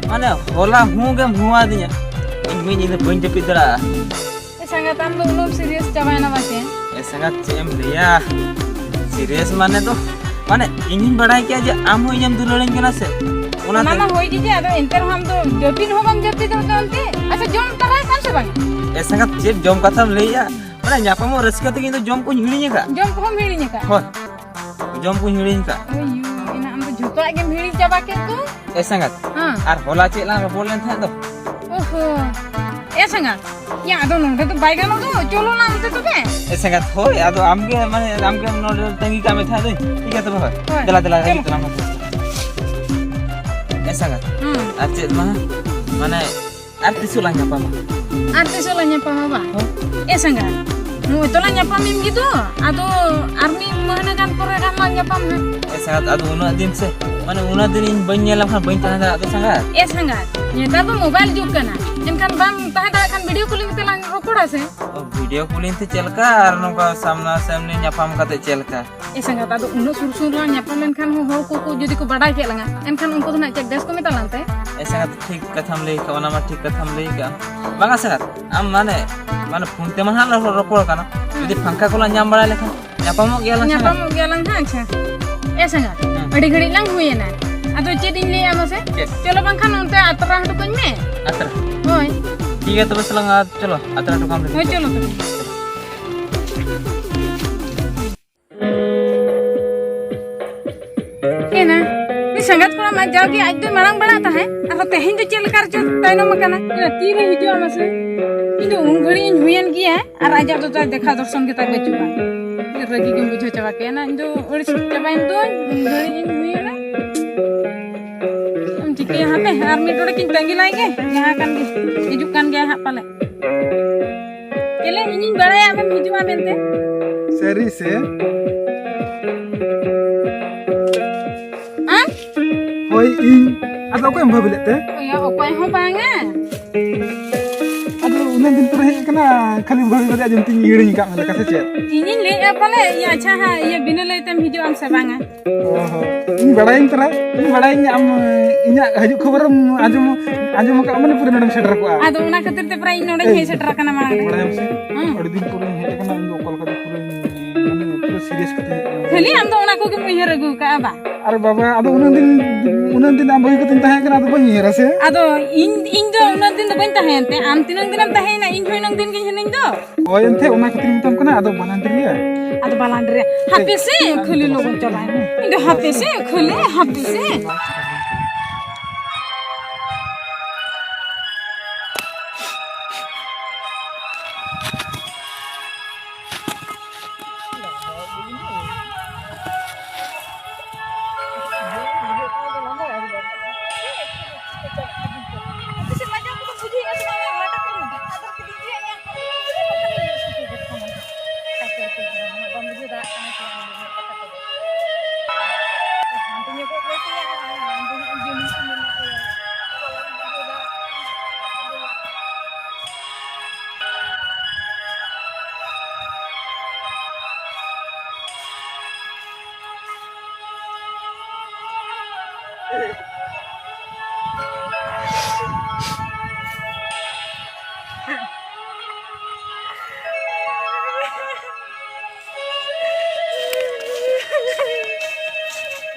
ᱢᱟᱱᱮ, ᱦᱚᱞᱟ ᱦᱩᱸ ᱜᱮᱢ ᱦᱩᱸ ᱟᱫᱤᱧᱟ᱾ ᱤᱧ ᱢᱤᱫ ᱧᱤᱫᱟᱹ ᱵᱟᱹᱧ ᱡᱟᱹᱯᱤᱫ ᱫᱟᱲᱮᱭᱟᱜᱼᱟ᱾ ᱮ ᱥᱟᱸᱜᱟᱛ, ᱟᱢ ᱫᱚ ᱩᱱᱟᱹᱜ ᱮᱢ serious ᱪᱟᱵᱟᱭᱮᱱᱟ ᱵᱟᱝ ᱪᱮ? ᱮ ᱥᱟᱸᱜᱟᱛ, ᱪᱮᱫ ᱮᱢ ᱞᱟᱹᱭᱟ? Serious ᱢᱟᱱᱮ ᱫᱚ, ᱢᱟᱱᱮ, ᱤᱧ ᱦᱚᱧ ᱵᱟᱲᱟᱭ ᱠᱮᱭᱟ ᱡᱮ ᱟᱢ ᱦᱚᱸ ᱤᱧᱮᱢ ᱫᱩᱞᱟᱹᱲᱟᱹᱧ ᱠᱟᱱᱟ ᱥᱮ᱾ ᱚᱱᱟ ᱚᱱᱟᱛᱮ ᱢᱟ ᱦᱳᱭ ᱜᱮ, ᱟᱫᱚ ᱮᱱᱛᱮ ᱨᱮᱦᱚᱸ ᱟᱢ ᱫᱚ ᱡᱟᱹᱯᱤᱫ ᱦᱚᱸ ᱵᱟᱢ ᱡᱟᱹᱯᱤᱫ ᱫᱟᱲᱮᱭᱟᱜ ᱛᱮ᱾ ᱟᱪᱪᱷᱟ, ᱡᱚᱢ ᱛᱟᱨᱟ ᱟᱠᱟᱫ ᱥᱮ ᱵᱟᱝ? ᱮ ᱥᱟᱸᱜᱟᱛ, ᱪᱮᱫ ᱡᱚᱢ ᱠᱟᱛᱷᱟᱢ ᱞᱟᱹᱭᱮᱜᱼᱟ? ᱢᱟᱱᱮ, ᱧᱟᱯᱟᱢᱚᱜ ᱨᱟᱹᱥᱠᱟᱹ ᱛᱮᱜᱮ ᱤᱧ ᱫᱚ ᱡᱚᱢ ᱠᱚᱧ ᱦᱤᱲᱤᱧ ᱟᱠᱟᱫ᱾ ᱡᱚᱢ ᱠᱚᱦᱚᱸᱢ ᱦᱤᱲᱤᱧ ᱟᱠᱟᱫ? ᱦᱳᱭ, ᱡᱚᱢ ᱠᱚᱧ ᱦᱤᱲᱤᱧ ᱟᱠᱟᱫ᱾ ᱳᱭ ᱭᱩ, ᱮᱱᱟ ᱟᱢ ᱫᱚ ᱡᱷᱚᱛᱚᱣᱟᱜ ᱜᱮᱢ ᱦᱤᱲᱤᱧ ᱪᱟᱵᱟ ᱠᱮᱫ ᱫᱚ᱾ ᱮ ᱥᱟᱸᱜᱟᱛ, ᱦᱮᱸ᱾ ᱟᱨ ᱦᱚᱞᱟ ᱪᱮᱫ ᱞᱟᱝ ᱨᱚᱯᱚᱲ ᱞᱮᱱ ᱛᱟᱦᱮᱸᱫ ᱫᱚ? ᱳᱦᱳ, ᱮ ᱥᱟᱸᱜᱟᱛ, ᱭᱟ, ᱟᱫᱚ ᱱᱚᱰᱮ ᱫᱚ ᱵᱟᱭ ᱜᱟᱱᱚᱜ ᱫᱚ, ᱪᱚᱞᱚ ᱱᱟ ᱚᱱᱛᱮ ᱛᱚᱵᱮ᱾ ᱮ ᱥᱟᱸᱜᱟᱛ, ᱦᱳᱭ, ᱟᱫᱚ ᱟᱢᱜᱮ, ᱢᱟᱱᱮ, ᱟᱢᱜᱮ ᱱᱚᱰᱮ ᱛᱟᱺᱜᱤ ᱠᱟᱜ ᱢᱮ ᱛᱟᱦᱮᱸᱫ ᱫᱚᱧ᱾ ᱴᱷᱤᱠ ᱜᱮᱭᱟ ᱛᱚᱵᱮ, ᱦᱳᱭ᱾ ᱦᱳᱭ, ᱫᱮᱞᱟ, ᱫᱮᱞᱟ, ᱪᱚᱞᱚ᱾ ᱦᱤᱡᱩᱜ ᱛᱟᱞᱟᱝ ᱢᱮ᱾ ᱮ ᱥᱟᱸᱜᱟᱛ, ᱦᱩᱸ᱾ ᱟᱨ ᱪᱮᱫ ᱢᱟ, ᱢᱟᱱᱮ, ᱟᱨ ᱛᱤᱥᱚᱜ ᱞᱟᱝ ᱧᱟᱯᱟᱢᱟ? ᱟᱨ ᱛᱤᱥᱚᱜ ᱞᱟᱝ ᱧᱟᱯᱟᱢᱟ ᱵᱟ? ᱦᱳᱭ᱾ ᱮ ᱥᱟᱸᱜᱟᱛ, ᱱᱚᱜᱼᱚᱭ ᱛᱚ ᱞᱟᱝ ᱧᱟᱯᱟᱢᱮᱱ ᱜᱮ ᱫᱚ, ᱟᱫᱚ ᱟᱨ ᱢᱤᱫ ᱢᱟᱹᱦᱱᱟᱹ ᱜᱟᱱ ᱯᱚᱨᱮ ᱜᱟᱱ ᱞᱟᱝ ᱧᱟᱯᱟᱢ ᱦᱟᱸᱜ᱾ ᱮ ᱥᱟᱸᱜᱟᱛ, ᱟᱫᱚ ᱩᱱᱟᱹᱜ ᱫᱤᱱ ᱥᱮ, ᱢᱟᱱᱮ ᱩᱱᱟᱹᱜ ᱫᱤᱱ ᱤᱧ ᱵᱟᱹᱧ ᱧᱮᱞ ᱞᱮᱢ ᱠᱷᱟᱱ ᱵᱟᱹᱧ ᱛᱟᱦᱮᱸ ᱫᱟᱲᱮᱭᱟᱜ ᱫᱚ ᱥᱟᱸᱜᱟᱛ᱾ ᱮ ᱥᱟᱸᱜᱟᱛ, ᱱᱮᱛᱟᱨ ᱫᱚ mobile ᱡᱩᱜᱽ ᱠᱟᱱᱟ, ᱮᱱᱠᱷᱟᱱ ᱵᱟᱢ ᱛᱟᱦᱮᱸ ᱫᱟᱲᱮᱭᱟᱜ ᱠᱷᱟᱱ video calling ᱛᱮᱞᱟᱝ ᱨᱚᱯᱚᱲᱟ ᱥᱮ᱾ ᱚ, video calling ᱛᱮ ᱪᱮᱫ ᱞᱮᱠᱟ ᱟᱨ ᱱᱚᱝᱠᱟ ᱥᱟᱢᱱᱟ ᱥᱟᱢᱱᱤ ᱧᱟᱯᱟᱢ ᱠᱟᱛᱮ ᱪᱮᱫ ᱞᱮᱠᱟ? ᱮ ᱥᱟᱸᱜᱟᱛ, ᱟᱫᱚ ᱩᱱᱟᱹᱜ ᱥᱩᱨ ᱥᱩᱨ ᱨᱮᱞᱟᱝ ᱧᱟᱯᱟᱢ ᱞᱮᱱᱠᱷᱟᱱ ᱦᱚᱸ ᱦᱚᱲ ᱠᱚᱠᱚ ᱡᱩᱫᱤ ᱠᱚ ᱵᱟᱰᱟᱭ ᱠᱮᱫ ᱞᱟᱝᱟ, ᱮᱱᱠᱷᱟᱱ ᱩᱱᱠᱩ ᱫᱚ ᱱᱟᱜ ᱪᱮᱫ ᱵᱮᱥ ᱠᱚ ᱢᱮᱛᱟ ᱞᱟᱝ ᱛᱮ? ᱮ ᱥᱟᱸᱜᱟᱛ, ᱴᱷᱤᱠ ᱠᱟᱛᱷᱟᱢ ᱞᱟᱹᱭ ᱠᱟᱜᱼᱟ, ᱚᱱᱟ ᱢᱟ ᱴᱷᱤᱠ ᱠᱟᱛᱷᱟᱢ ᱞᱟᱹᱭ ᱠᱟᱜᱼᱟ᱾ ᱵᱟᱝᱟ ᱥᱟᱸᱜᱟᱛ, ᱟᱢ ᱢᱟᱱᱮ, ᱢᱟᱱᱮ ᱯᱷᱳᱱ ᱛᱮᱢᱟ ᱦᱟᱸᱜ ᱞᱮ ᱨᱚᱯᱚᱲ ᱠᱟᱱᱟ, ᱦᱮᱸ᱾ ᱡᱩᱫᱤ ᱯᱷᱟᱸᱠᱟ ᱠᱚᱞᱟᱝ ᱧᱟᱢ ᱵᱟᱲᱟᱭ ᱞᱮᱠᱷᱟᱱ ᱧᱟᱯᱟᱢᱚᱜ ᱜᱮᱭᱟᱞᱟᱝ ᱥᱟᱸᱜᱟᱛ᱾ ᱧᱟᱯᱟᱢᱚᱜ ᱜᱮᱭᱟᱞᱟᱝ ᱦᱟᱸᱜ, ᱟᱪᱪᱷᱟ᱾ ᱮ ᱥᱟᱸᱜᱟᱛ, ᱦᱮᱸ᱾ ᱟᱹᱰᱤ ᱜᱷᱟᱹᱲᱤᱡ ᱞᱟᱝ ᱦᱩᱭᱮᱱᱟ, ᱟᱫᱚ ᱪᱮᱫ ᱤᱧ ᱞᱟᱹᱭᱟ ᱢᱟᱥᱮ? ᱪᱮᱫ? ᱪᱚᱞᱚ ᱵᱟᱝᱠᱷᱟᱱ ᱚᱱᱛᱮ ᱟᱛᱨᱟ ᱦᱚᱴᱚ ᱠᱟᱹᱧ ᱢᱮ᱾ ᱟᱛᱨᱟ? ᱦᱳᱭ᱾ ᱴᱷᱤᱠ ᱜᱮᱭᱟ ᱛᱚᱵᱮ ᱥᱟᱞᱟᱝ, ᱟᱨ ᱪᱚᱞᱚ ᱟᱛᱨᱟ ᱦᱚᱴᱚ ᱠᱟᱜ ᱢᱮ᱾ ᱦᱳᱭ, ᱪᱚᱞᱚ ᱛᱚᱵᱮ᱾ ᱮᱱᱟ, ᱩᱱᱤ ᱥᱟᱸᱜᱟᱛ ᱠᱚᱲᱟ ᱢᱟ ᱡᱟᱣᱜᱮ ᱟᱡ ᱫᱚᱭ ᱢᱟᱲᱟᱝ ᱵᱟᱲᱟᱜ ᱛᱟᱦᱮᱸᱫ, ᱟᱨᱦᱚᱸ ᱛᱮᱦᱮᱧ ᱫᱚ ᱪᱮᱫ ᱞᱮᱠᱟ ᱨᱮᱪᱚ ᱛᱟᱭᱱᱚᱢ ᱟᱠᱟᱱᱟ᱾ ᱮᱱᱟ, ᱛᱤᱨᱮ ᱦᱤᱡᱩᱜᱼᱟ ᱢᱟᱥᱮ? ᱤᱧ ᱫᱚ ᱩᱱ ᱜᱷᱟᱹᱲᱤᱡ ᱤᱧ ᱦᱩᱭᱮᱱ ᱜᱮᱭᱟ, ᱟᱨ ᱟᱡᱟᱜ ᱫᱚ ᱛᱟᱭ ᱫᱮᱠᱷᱟ ᱫᱚᱨᱥᱚᱱ ᱜᱮ ᱛᱟᱭ ᱵᱟᱹᱪᱩᱜᱼᱟ᱾ ᱨᱟᱹᱜᱤ ᱜᱮᱢ ᱵᱩᱡᱷᱟᱹᱣ ᱪᱟᱵᱟ ᱠᱮᱭᱟ᱾ ᱮᱱᱟ, ᱤᱧ ᱫᱚ ᱟᱹᱲᱤᱥ ᱪᱟᱵᱟᱭᱮᱱ ᱫᱚᱧ, ᱩᱱ ᱜᱷᱟᱹᱲᱤᱡ ᱤᱧ ᱦᱩᱭᱮᱱᱟ᱾ ᱪᱮᱫ ᱮᱢ ᱪᱤᱠᱟᱹᱭᱟ? ᱦᱟᱯᱮ, ᱟᱨ ᱢᱤᱫ ᱰᱚᱸᱰᱮᱠ ᱤᱧ ᱛᱟᱺᱜᱤ ᱞᱟᱭ ᱜᱮ, ᱡᱟᱦᱟᱸ ᱠᱟᱱ ᱜᱮ, ᱦᱤᱡᱩᱜ ᱠᱟᱱ ᱜᱮᱭᱟᱭ ᱦᱟᱸᱜ ᱯᱟᱞᱮ᱾ ᱪᱮᱞᱮ, ᱤᱧᱤᱧ ᱵᱟᱲᱟᱭᱟ ᱟᱢᱮᱢ ᱦᱤᱡᱩᱜᱼᱟ ᱢᱮᱱᱛᱮ᱾ ᱥᱟᱹᱨᱤ ᱥᱮ? ᱟᱢ? ᱦᱳᱭ, ᱤᱧ᱾ ᱟᱫᱚ ᱚᱠᱚᱭᱮᱢ ᱵᱷᱟᱹᱵᱤ ᱞᱮᱫ ᱛᱮ? ᱚᱭᱟ, ᱚᱠᱚᱭ ᱦᱚᱸ ᱵᱟᱝᱟ᱾ ᱟᱫᱚ ᱩᱱᱟᱹᱜ ᱫᱤᱱ ᱯᱚᱨᱮ ᱦᱮᱡ ᱟᱠᱟᱱᱟ, ᱠᱷᱟᱹᱞᱤᱢ ᱵᱷᱟᱹᱵᱤ ᱜᱚᱫᱮᱜᱼᱟ ᱡᱮ ᱢᱤᱫᱴᱤᱡ ᱦᱤᱲᱤᱧ ᱟᱠᱟᱫ ᱢᱮ ᱞᱮᱠᱟ, ᱥᱮ ᱪᱮᱫ? ᱤᱧᱤᱧ ᱞᱟᱹᱭᱮᱫᱼᱟ ᱯᱟᱞᱮ, ᱤᱭᱟᱹ, ᱟᱪᱪᱷᱟ ᱦᱟᱸᱜ, ᱤᱭᱟᱹ, ᱵᱤᱱᱟᱹ ᱞᱟᱹᱭ ᱛᱮᱢ ᱦᱤᱡᱩᱜ ᱟᱢ ᱥᱮ ᱵᱟᱝᱟ? ᱚ ᱦᱚᱸ, ᱤᱧ ᱵᱟᱲᱟᱭᱟᱹᱧ ᱛᱚᱨᱟ, ᱤᱧ ᱵᱟᱲᱟᱭᱟᱹᱧ ᱟᱢ ᱤᱧᱟᱜ ᱦᱤᱡᱩᱜ ᱠᱷᱚᱵᱚᱨᱮᱢ ᱟᱸᱡᱚᱢ, ᱟᱸᱡᱚᱢ ᱟᱠᱟᱫ ᱢᱟᱱᱮ ᱯᱩᱨᱟᱹ ᱱᱚᱰᱮᱢ ᱥᱮᱴᱮᱨ ᱠᱚᱜᱼᱟ᱾ ᱟᱫᱚ ᱚᱱᱟ ᱠᱷᱟᱹᱛᱤᱨ ᱛᱮ ᱯᱨᱟᱭ ᱤᱧ ᱱᱚᱰᱮᱧ ᱮᱭ, ᱦᱮᱡ ᱥᱮᱴᱮᱨ ᱟᱠᱟᱱᱟ ᱢᱟᱲᱟᱝ ᱨᱮ᱾ ᱵᱟᱲᱟᱭᱟᱢ ᱥᱮ, ᱦᱮᱸ᱾ ᱟᱹᱰᱤ ᱫᱤᱱ ᱯᱚᱨᱮᱧ ᱦᱮᱡ ᱟᱠᱟᱱᱟ, ᱤᱧ ᱫᱚ ᱚᱠᱟ ᱞᱮᱠᱟᱛᱮ ᱯᱩᱨᱟᱹᱧ, ᱢᱟᱱᱮ ᱯᱩᱨᱟᱹ serious ᱠᱟᱛᱮᱧ ᱦᱮᱡ ᱟᱠᱟᱱᱟ᱾ ᱠᱷᱟᱹᱞᱤ ᱟᱢ ᱫᱚ ᱚᱱᱟ ᱠᱚᱜᱮᱢ ᱩᱭᱦᱟᱹᱨ ᱟᱹᱜᱩ ᱠᱟᱜᱼᱟ ᱵᱟᱝ? ᱟᱨ ᱵᱟᱵᱟ, ᱟᱫᱚ ᱩᱱᱟᱹᱜ ᱫᱤᱱ, ᱩᱱᱟᱹᱜ ᱫᱤᱱ ᱟᱢ ᱵᱟᱹᱜᱤ ᱠᱟᱛᱮᱧ ᱛᱟᱦᱮᱸ ᱠᱟᱱᱟ, ᱟᱫᱚ ᱵᱟᱹᱧ ᱩᱭᱦᱟᱹᱨᱟ ᱥᱮ? ᱟᱫᱚ ᱤᱧ, ᱤᱧ ᱫᱚ ᱩᱱᱟᱹᱜ ᱫᱤᱱ ᱫᱚ ᱵᱟᱹᱧ ᱛᱟᱦᱮᱸᱭᱮᱱ ᱛᱮ, ᱟᱢ ᱛᱤᱱᱟᱹᱝ ᱫᱤᱱᱮᱢ ᱛᱟᱦᱮᱸᱭᱮᱱᱟ, ᱤᱧ ᱦᱚᱸ ᱤᱱᱟᱹᱝ ᱫᱤᱱ ᱜᱤᱧ ᱦᱤᱱᱟᱹᱧ ᱫᱚ᱾ ᱦᱳᱭ, ᱮᱱᱛᱮ ᱚᱱᱟ ᱠᱷᱟᱹᱛᱤᱨᱤᱧ ᱢᱮᱛᱟᱢ ᱠᱟᱱᱟ, ᱟᱫᱚ ᱵᱟᱞᱟᱝ ᱰᱮᱨᱤᱭᱟ᱾ ᱟᱫᱚ ᱵᱟᱞᱟᱝ ᱰᱮᱨᱤᱭᱟ᱾ ᱦᱟᱯᱮ ᱥᱮ, ᱠᱷᱟᱹᱞᱤ ᱞᱚᱜᱚᱱ ᱪᱟᱞᱟᱜ ᱟᱭ᱾ ᱤᱧ ᱫᱚ ᱦᱟᱯᱮ ᱥᱮ, ᱠᱷᱟᱹᱞᱤ ᱦᱟᱯᱮ ᱥᱮ᱾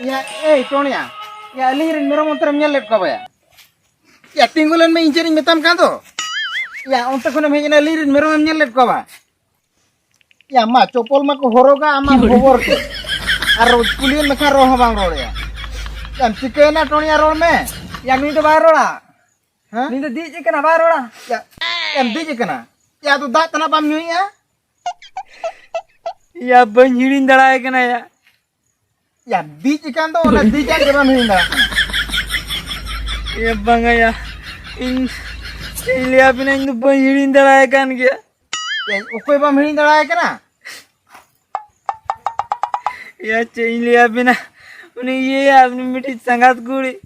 ᱭᱟ, ᱮᱭ ᱴᱚᱬᱭᱟ, ᱭᱟ, ᱟᱹᱞᱤᱧ ᱨᱮᱱ ᱢᱮᱨᱚᱢ ᱚᱱᱛᱮ ᱨᱮᱢ ᱧᱮᱞ ᱞᱮᱫ ᱠᱚᱣᱟ ᱵᱟᱭᱟ? ᱭᱟ, ᱛᱤᱸᱜᱩ ᱞᱮᱱ ᱢᱮ, ᱤᱧ ᱪᱮᱫ ᱤᱧ ᱢᱮᱛᱟᱢ ᱠᱟᱱ ᱫᱚ᱾ ᱭᱟ, ᱚᱱᱛᱮ ᱠᱷᱚᱱᱮᱢ ᱦᱮᱡ ᱮᱱᱟ, ᱟᱹᱞᱤᱧ ᱨᱮᱱ ᱢᱮᱨᱚᱢ ᱮᱢ ᱧᱮᱞ ᱞᱮᱫ ᱠᱚᱣᱟ ᱵᱟ? ᱭᱟ ᱢᱟ, ᱪᱚᱯᱚᱞ ᱢᱟᱠᱚ ᱦᱚᱨᱚᱜᱟ, ᱟᱢᱟᱜ ᱠᱷᱚᱵᱚᱨ ᱪᱮᱫ? ᱟᱨ ᱠᱩᱞᱤᱭᱮᱫ ᱢᱮᱠᱷᱟᱱ ᱨᱚᱲ ᱦᱚᱸ ᱵᱟᱝ ᱨᱚᱲᱮᱭᱟ᱾ ᱭᱟᱢ ᱪᱤᱠᱟᱹᱭᱮᱱᱟ ᱴᱚᱱᱤᱭᱟ, ᱨᱚᱲ ᱢᱮ᱾ ᱭᱟ, ᱱᱩᱭ ᱫᱚ ᱵᱟᱭ ᱨᱚᱲᱟ᱾ ᱦᱮᱸ? ᱱᱩᱭ ᱫᱚ ᱫᱤᱡ ᱟᱠᱟᱱᱟ, ᱵᱟᱭ ᱨᱚᱲᱟ᱾ ᱭᱟ, ᱮᱢ ᱫᱤᱡ ᱟᱠᱟᱱᱟ? ᱭᱟ, ᱟᱫᱚ ᱫᱟᱜ ᱛᱟᱱᱟᱜ ᱵᱟᱢ ᱧᱩᱭᱮᱫᱼᱟ? ᱭᱟ, ᱵᱟᱹᱧ ᱦᱤᱲᱤᱧ ᱫᱟᱲᱮᱭᱟᱭ ᱠᱟᱱᱟ ᱭᱟ᱾ ᱭᱟ, ᱫᱤᱡ ᱟᱠᱟᱱ ᱫᱚ ᱚᱱᱟ ᱫᱤᱡ ᱟᱜ ᱜᱮ ᱵᱟᱢ ᱦᱤᱲᱤᱧ ᱫᱟᱲᱮᱭᱟᱜ ᱠᱟᱱᱟ᱾ ᱭᱟ, ᱵᱟᱝᱟ ᱭᱟ, ᱤᱧ ᱪᱮᱫ ᱤᱧ ᱞᱟᱹᱭᱟᱵᱤᱱᱟ, ᱤᱧ ᱫᱚ ᱵᱟᱹᱧ ᱦᱤᱲᱤᱧ ᱫᱟᱲᱮᱭᱟᱭ ᱠᱟᱱ ᱜᱮᱭᱟ᱾ ᱭᱟ, ᱚᱠᱚᱭ ᱵᱟᱢ ᱦᱤᱲᱤᱧ ᱫᱟᱲᱮᱭᱟᱭ ᱠᱟᱱᱟ? ᱭᱟ, ᱪᱮᱫ ᱤᱧ ᱞᱟᱹᱭᱟᱵᱤᱱᱟ, ᱩᱱᱤ ᱤᱭᱟᱹᱭᱟ, ᱩᱱᱤ ᱢᱤᱫᱴᱤᱡ ᱥᱟᱸᱜᱟᱛ ᱠᱩᱲᱤ᱾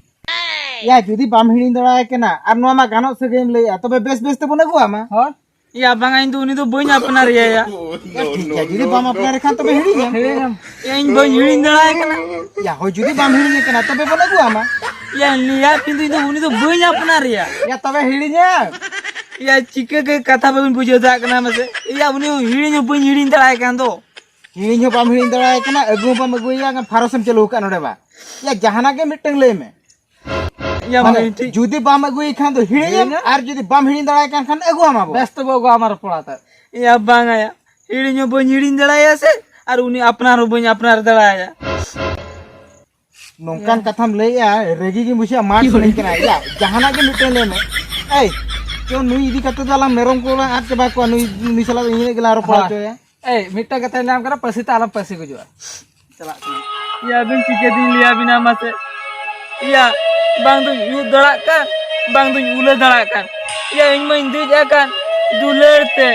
ᱭᱟ, ᱡᱩᱫᱤ ᱵᱟᱢ ᱦᱤᱲᱤᱧ ᱫᱟᱲᱮᱭᱟᱭ ᱠᱟᱱᱟ, ᱟᱨ ᱱᱚᱣᱟ ᱢᱟ ᱜᱟᱱᱚᱜ ᱥᱟᱹᱜᱟᱹᱭᱮᱢ ᱞᱟᱹᱭᱮᱜᱼᱟ, ᱛᱚᱵᱮ ᱵᱮᱥ ᱵᱮᱥ ᱛᱮᱵᱚᱱ ᱟᱹᱜᱩᱣᱟᱢᱟ᱾ ᱦᱳᱭ᱾ ᱭᱟ, ᱵᱟᱝᱟ, ᱤᱧ ᱫᱚ ᱩᱱᱤ ᱫᱚ ᱵᱟᱹᱧ ᱟᱯᱱᱟᱨᱮᱭᱟ ᱭᱟ᱾ ᱭᱟ, ᱴᱷᱤᱠ ᱜᱮᱭᱟ, ᱡᱩᱫᱤ ᱵᱟᱢ ᱟᱯᱱᱟᱨᱮ ᱠᱷᱟᱱ ᱛᱚᱵᱮ ᱦᱤᱲᱤᱧᱮᱢ᱾ ᱦᱤᱲᱤᱧᱮᱢ᱾ ᱭᱟ, ᱤᱧ ᱵᱟᱹᱧ ᱦᱤᱲᱤᱧ ᱫᱟᱲᱮᱭᱟᱭ ᱠᱟᱱᱟ᱾ ᱭᱟ, ᱦᱳᱭ, ᱡᱩᱫᱤ ᱵᱟᱢ ᱦᱤᱲᱤᱧᱮ ᱠᱟᱱᱟ ᱛᱚᱵᱮ ᱵᱚᱱ ᱟᱹᱜᱩᱣᱟᱢᱟ᱾ ᱭᱟ, ᱞᱟᱹᱭᱟ ᱠᱤᱱᱛᱩ ᱤᱧ ᱫᱚ ᱩᱱᱤ ᱫᱚ ᱵᱟᱹᱧ ᱟᱯᱱᱟᱨᱮᱭᱟ᱾ ᱭᱟ, ᱛᱚᱵᱮ ᱦᱤᱲᱤᱧᱮᱢ᱾ ᱭᱟ, ᱪᱤᱠᱟᱹ ᱜᱮ ᱠᱟᱛᱷᱟ ᱵᱟᱹᱵᱤᱱ ᱵᱩᱡᱷᱟᱹᱣ ᱫᱟᱲᱮᱭᱟᱜ ᱠᱟᱱᱟ ᱢᱟᱥᱮ᱾ ᱭᱟ, ᱩᱱᱤ ᱦᱤᱲᱤᱧ ᱦᱚᱸ ᱵᱟᱹᱧ ᱦᱤᱲᱤᱧ ᱫᱟᱲᱮᱭᱟᱭ ᱠᱟᱱ ᱫᱚ᱾ ᱦᱤᱲᱤᱧ ᱦᱚᱸ ᱵᱟᱢ ᱦᱤᱲᱤᱧ ᱫᱟᱲᱮᱭᱟᱭ ᱠᱟᱱᱟ, ᱟᱹᱜᱩ ᱦᱚᱸ ᱵᱟᱢ ᱟᱹᱜᱩᱭᱮᱭᱟ, ᱯᱷᱟᱨᱚᱥ ᱮᱢ ᱪᱟᱹᱞᱩ ᱟᱠᱟᱫ ᱱᱚᱰᱮ ᱵᱟ᱾ ᱭᱟ, ᱡᱟᱦᱟᱱᱟᱜ ᱜᱮ ᱢᱤᱫᱴᱟᱝ ᱞᱟᱹᱭ ᱢᱮ᱾ ᱭᱟ, ᱢᱟᱱᱮ, ᱢᱟᱹᱭ, ᱴᱷᱤᱠ᱾ ᱡᱩᱫᱤ ᱵᱟᱢ ᱟᱹᱜᱩᱭᱮ ᱠᱷᱟᱱ ᱫᱚ ᱦᱤᱲᱤᱧᱮᱢ, ᱦᱤᱲᱤᱧᱟ᱾ ᱟᱨ ᱡᱩᱫᱤ ᱵᱟᱢ ᱦᱤᱲᱤᱧ ᱫᱟᱲᱮᱭᱟᱭ ᱠᱟᱱ ᱠᱷᱟᱱ ᱟᱹᱜᱩᱣᱟᱢᱟ ᱵᱚ᱾ ᱵᱮᱥ ᱛᱮᱵᱚ ᱟᱹᱜᱩᱣᱟᱢᱟ ᱨᱚᱯᱚᱲ ᱟᱛᱮ᱾ ᱭᱟ, ᱵᱟᱝᱟ ᱭᱟ, ᱦᱤᱲᱤᱧ ᱦᱚᱸ ᱵᱟᱹᱧ ᱦᱤᱲᱤᱧ ᱫᱟᱲᱮᱭᱟᱭᱟ ᱥᱮ, ᱟᱨ ᱩᱱᱤ ᱟᱯᱱᱟᱨ ᱦᱚᱸ ᱵᱟᱹᱧ ᱟᱯᱱᱟᱨ ᱫᱟᱲᱮᱭᱟᱭᱟ᱾ ᱱᱚᱝᱠᱟᱱ ᱭᱟ᱾ ᱠᱟᱛᱷᱟᱢ ᱞᱟᱹᱭᱮᱜᱼᱟ, ᱨᱟᱹᱜᱤ ᱜᱤᱧ ᱵᱩᱡᱷᱟᱹᱣᱟ, ᱢᱟᱨ ᱥᱟᱱᱟᱧ ᱠᱟᱱᱟ᱾ ᱭᱟ, ᱡᱟᱦᱟᱱᱟᱜ ᱜᱮ ᱢᱤᱫᱴᱮᱱ ᱞᱟᱹᱭ ᱢᱮ᱾ ᱮᱭ, ᱪᱚ ᱱᱩᱭ ᱤᱫᱤ ᱠᱟᱛᱮ ᱫᱚ ᱟᱞᱟᱝ ᱢᱮᱨᱚᱢ ᱠᱚᱞᱟᱝ ᱟᱫ ᱪᱟᱵᱟ ᱠᱚᱣᱟ, ᱱᱩᱭ, ᱱᱩᱭ ᱥᱟᱞᱟᱜ ᱫᱚ ᱤᱧ ᱜᱮᱞᱟᱝ ᱨᱚᱯᱚᱲ ᱦᱳᱭ᱾ ᱦᱚᱪᱚᱭᱟ᱾ ᱮᱭ, ᱢᱤᱫᱴᱟᱝ ᱠᱟᱛᱷᱟᱧ ᱞᱟᱹᱭᱟᱢ ᱠᱟᱱᱟ, ᱯᱟᱹᱥᱤ ᱛᱮ ᱟᱞᱚᱢ ᱯᱟᱹᱥᱤ ᱜᱩᱡᱩᱜᱼᱟ᱾ ᱪᱟᱞᱟᱜ ᱠᱟᱱᱟ᱾ ᱭᱟ, ᱟᱹᱵᱤᱱ ᱪᱤᱠᱟᱹ ᱛᱤᱧ ᱞᱟᱹᱭ ᱟᱵᱤᱱᱟ ᱢᱟᱥᱮ? ᱭᱟ, ᱵᱟᱝ ᱫᱩᱧ ᱩᱫ ᱫᱟᱲᱮᱭᱟᱜ ᱠᱟᱱ, ᱵᱟᱝ ᱫᱩᱧ ᱩᱞᱟᱹ ᱫᱟᱲᱮᱭᱟᱜ ᱠᱟᱱ᱾ ᱭᱟ, ᱤᱧ ᱢᱟᱧ ᱫᱮᱡ ᱟᱠᱟᱱ ᱫᱩᱞᱟᱹᱲ ᱛᱮ᱾